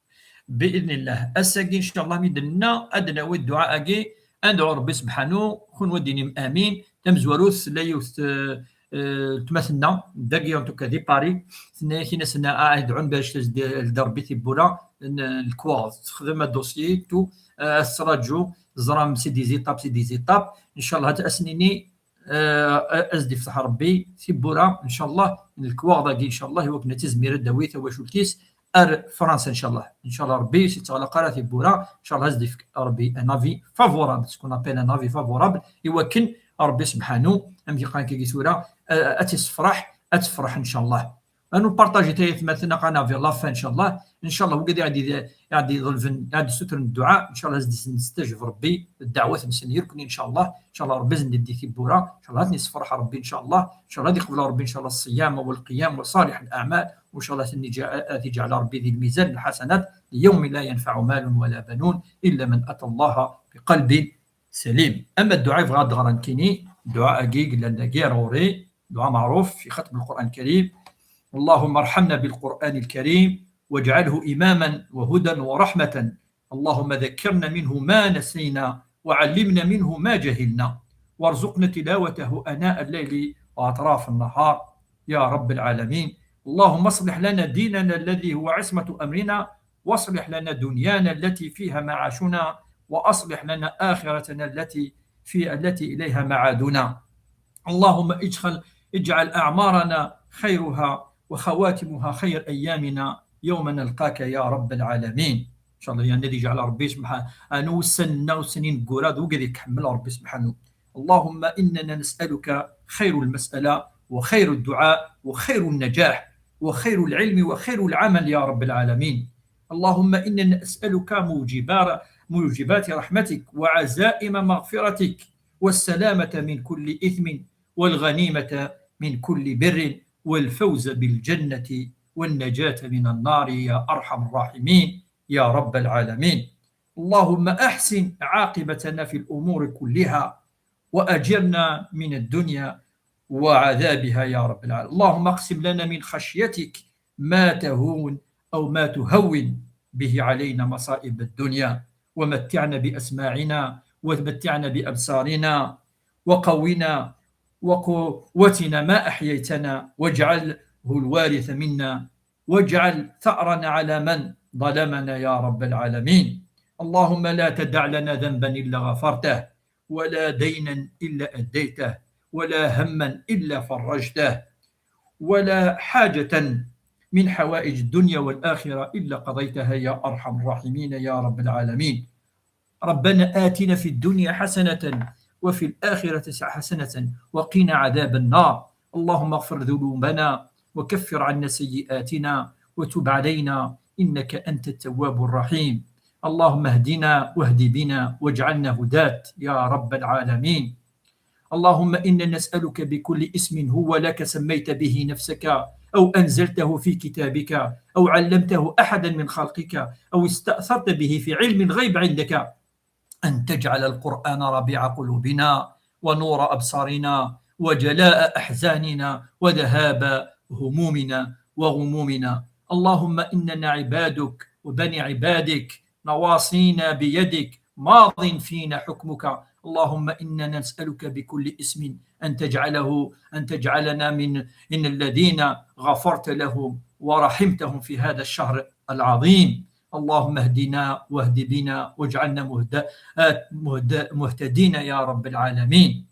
بإذن الله. أساكي إن شاء الله ميدنا أدنى والدعاء أكي، أدعو ربي سبحانه، كون وديني آمين. تمزوروث لا يوث، آه، آه، تمثلنا داكي أنتو كذي باري. ثنايا كي نسنا، آه، يدعون باش تزد-، لدربي تيبولا، ن-، الكواغ، تخدم الدوسيي، تو، آه، السراجو، زرام سي دي زيتاب، سي دي زيتاب. إن شاء الله تأسنيني، آه، أزدي فتح ربي تيبورا إن شاء الله، الكواغ داكي إن شاء الله، يوكنا تزمير الدوي، ثوا شو الكيس، أر فرنسا إن شاء الله. إن شاء الله ربي سي تغلق على تيبورا، إن شاء الله أزدي فك ربي un avis favorable، ce qu'on appelle un avis favorable، يوكن ربي سبحانه، أم يقان كي ثورة، آه، أتسفرح، أتفرح إن شاء الله. أنو بارطاجي تايث مثلنا قناة في لافان إن شاء الله. إن شاء الله وقد يعدي، يعدي ظلفن، يعدي ستر الدعاء. إن شاء الله زدي نستجب ربي الدعوات نسن يركني إن شاء الله. إن شاء الله ربي زندي دي ثبورة. إن شاء الله هاتني صفرح ربي إن شاء الله. إن شاء الله يقبل ربي إن شاء الله الصيام والقيام وصالح الأعمال. وإن شاء الله تنجا-، تجعل ربي ذي الميزان الحسنات ليوم لا ينفع مال ولا بنون إلا من أتى الله بقلب سليم. أما الدعاء يبغى دغران كيني، دعاء أكيك لأن غير غوري. دعاء معروف في ختم القرآن الكريم: اللهم ارحمنا بالقرآن الكريم واجعله إماما وهدى ورحمة. اللهم ذكرنا منه ما نسينا وعلمنا منه ما جهلنا وارزقنا تلاوته آناء الليل وأطراف النهار يا رب العالمين. اللهم اصلح لنا ديننا الذي هو عصمة أمرنا واصلح لنا دنيانا التي فيها معاشنا وأصلح لنا آخرتنا التي في، التي إليها معادنا. اللهم اجعل، اجعل أعمارنا خيرها وخواتمها خير أيامنا يوم نلقاك يا رب العالمين. إن شاء الله يعني الذي جعل ربي سبحانه أنو سنة وسنين قراد وقد يكمل ربي سبحانه. اللهم إننا نسألك خير المسألة وخير الدعاء وخير النجاح وخير العلم وخير العمل يا رب العالمين. اللهم إنا نسألك موجبار-، موجبات رحمتك وعزائم مغفرتك والسلامة من كل إثم والغنيمة من كل بر والفوز بالجنة والنجاة من النار يا أرحم الراحمين يا رب العالمين. اللهم أحسن عاقبتنا في الأمور كلها وأجرنا من الدنيا وعذابها يا رب العالمين. اللهم اقسم لنا من خشيتك ما تهون أو ما تهون به علينا مصائب الدنيا، ومتعنا بأسماعنا، ومتعنا بأبصارنا، وقونا وقوتنا ما أحييتنا، واجعله الوارث منا، واجعل ثأرنا على من ظلمنا يا رب العالمين. اللهم لا تدع لنا ذنبا إلا غفرته، ولا دينا إلا أديته، ولا هما إلا فرجته، ولا حاجة من حوائج الدنيا والآخرة إلا قضيتها يا أرحم الراحمين يا رب العالمين. ربنا آتنا في الدنيا حسنة وفي الآخرة حسنة وقنا عذاب النار. اللهم اغفر ذنوبنا وكفر عنا سيئاتنا وتب علينا إنك أنت التواب الرحيم. اللهم اهدنا واهد بنا واجعلنا هداة يا رب العالمين. اللهم إنا نسألك بكل اسم هو لك سميت به نفسك أو أنزلته في كتابك أو علمته أحدا من خلقك أو استأثرت به في علم الغيب عندك أن تجعل القرآن ربيع قلوبنا ونور أبصارنا وجلاء أحزاننا وذهاب همومنا وغمومنا. اللهم إننا عبادك وبني عبادك، نواصينا بيدك، ماض فينا حكمك. اللهم إنا نسألك بكل اسم أن تجعله، أن تجعلنا من، من الذين غفرت لهم ورحمتهم في هذا الشهر العظيم. اللهم اهدنا واهد بنا واجعلنا مهد-، مهد-، مهتدين يا رب العالمين.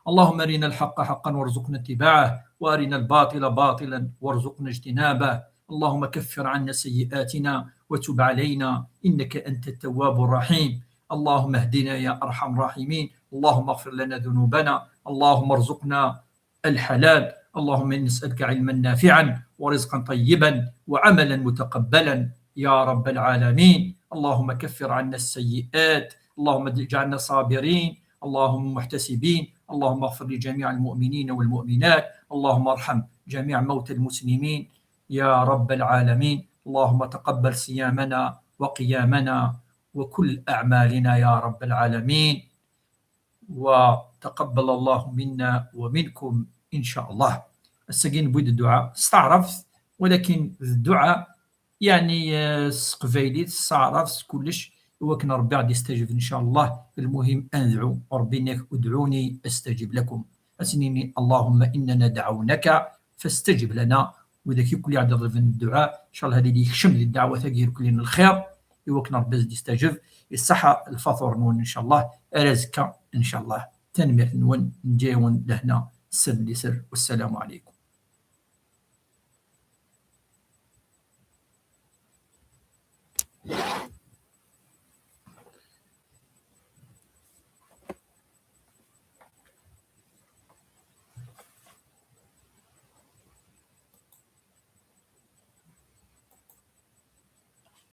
اللهم أرنا الحق حقا وارزقنا اتباعه، وأرنا الباطل باطلا وارزقنا اجتنابه. اللهم كفر عنا سيئاتنا وتب علينا إنك أنت التواب الرحيم. اللهم اهدنا يا أرحم الراحمين. اللهم اغفر لنا ذنوبنا. اللهم ارزقنا الحلال. اللهم إنا نسألك علما نافعا ورزقا طيبا وعملا متقبلا يا رب العالمين. اللهم كفر عنا السيئات. اللهم اجعلنا صابرين. اللهم محتسبين. اللهم اغفر لجميع المؤمنين والمؤمنات. اللهم ارحم جميع موتى المسلمين يا رب العالمين. اللهم تقبل صيامنا وقيامنا وكل أعمالنا يا رب العالمين. وتقبل الله منا ومنكم إن شاء الله. Ass-agi newwi-d dduɛa s taɛrabt, walakin d dduɛa, yeɛni, eh, s teqbaylit, s taɛrabt, s kullec, i wakken Ṛebbi ad d-istajeb, إن شاء الله. المهم, ad nedɛu, Ṛebbi yenna-k: ادعوني أستجب لكم. Ad s-nini: اللهم إننا دعوناك فاستجب لنا. Widak akk i aɣ-d-iḍelben dduɛa, إن شاء الله, ad yili yekcem di ddeɛwat-agi irkelli n lxir, i wakken Ṛebbi ad d-istajeb. Iṣaḥ lfaṭur-nwen, إن شاء الله, ar azekka, إن شاء الله. Tanemmirt-nwen, neǧǧa-yawen lehna, sser n liser. والسلام عليكم.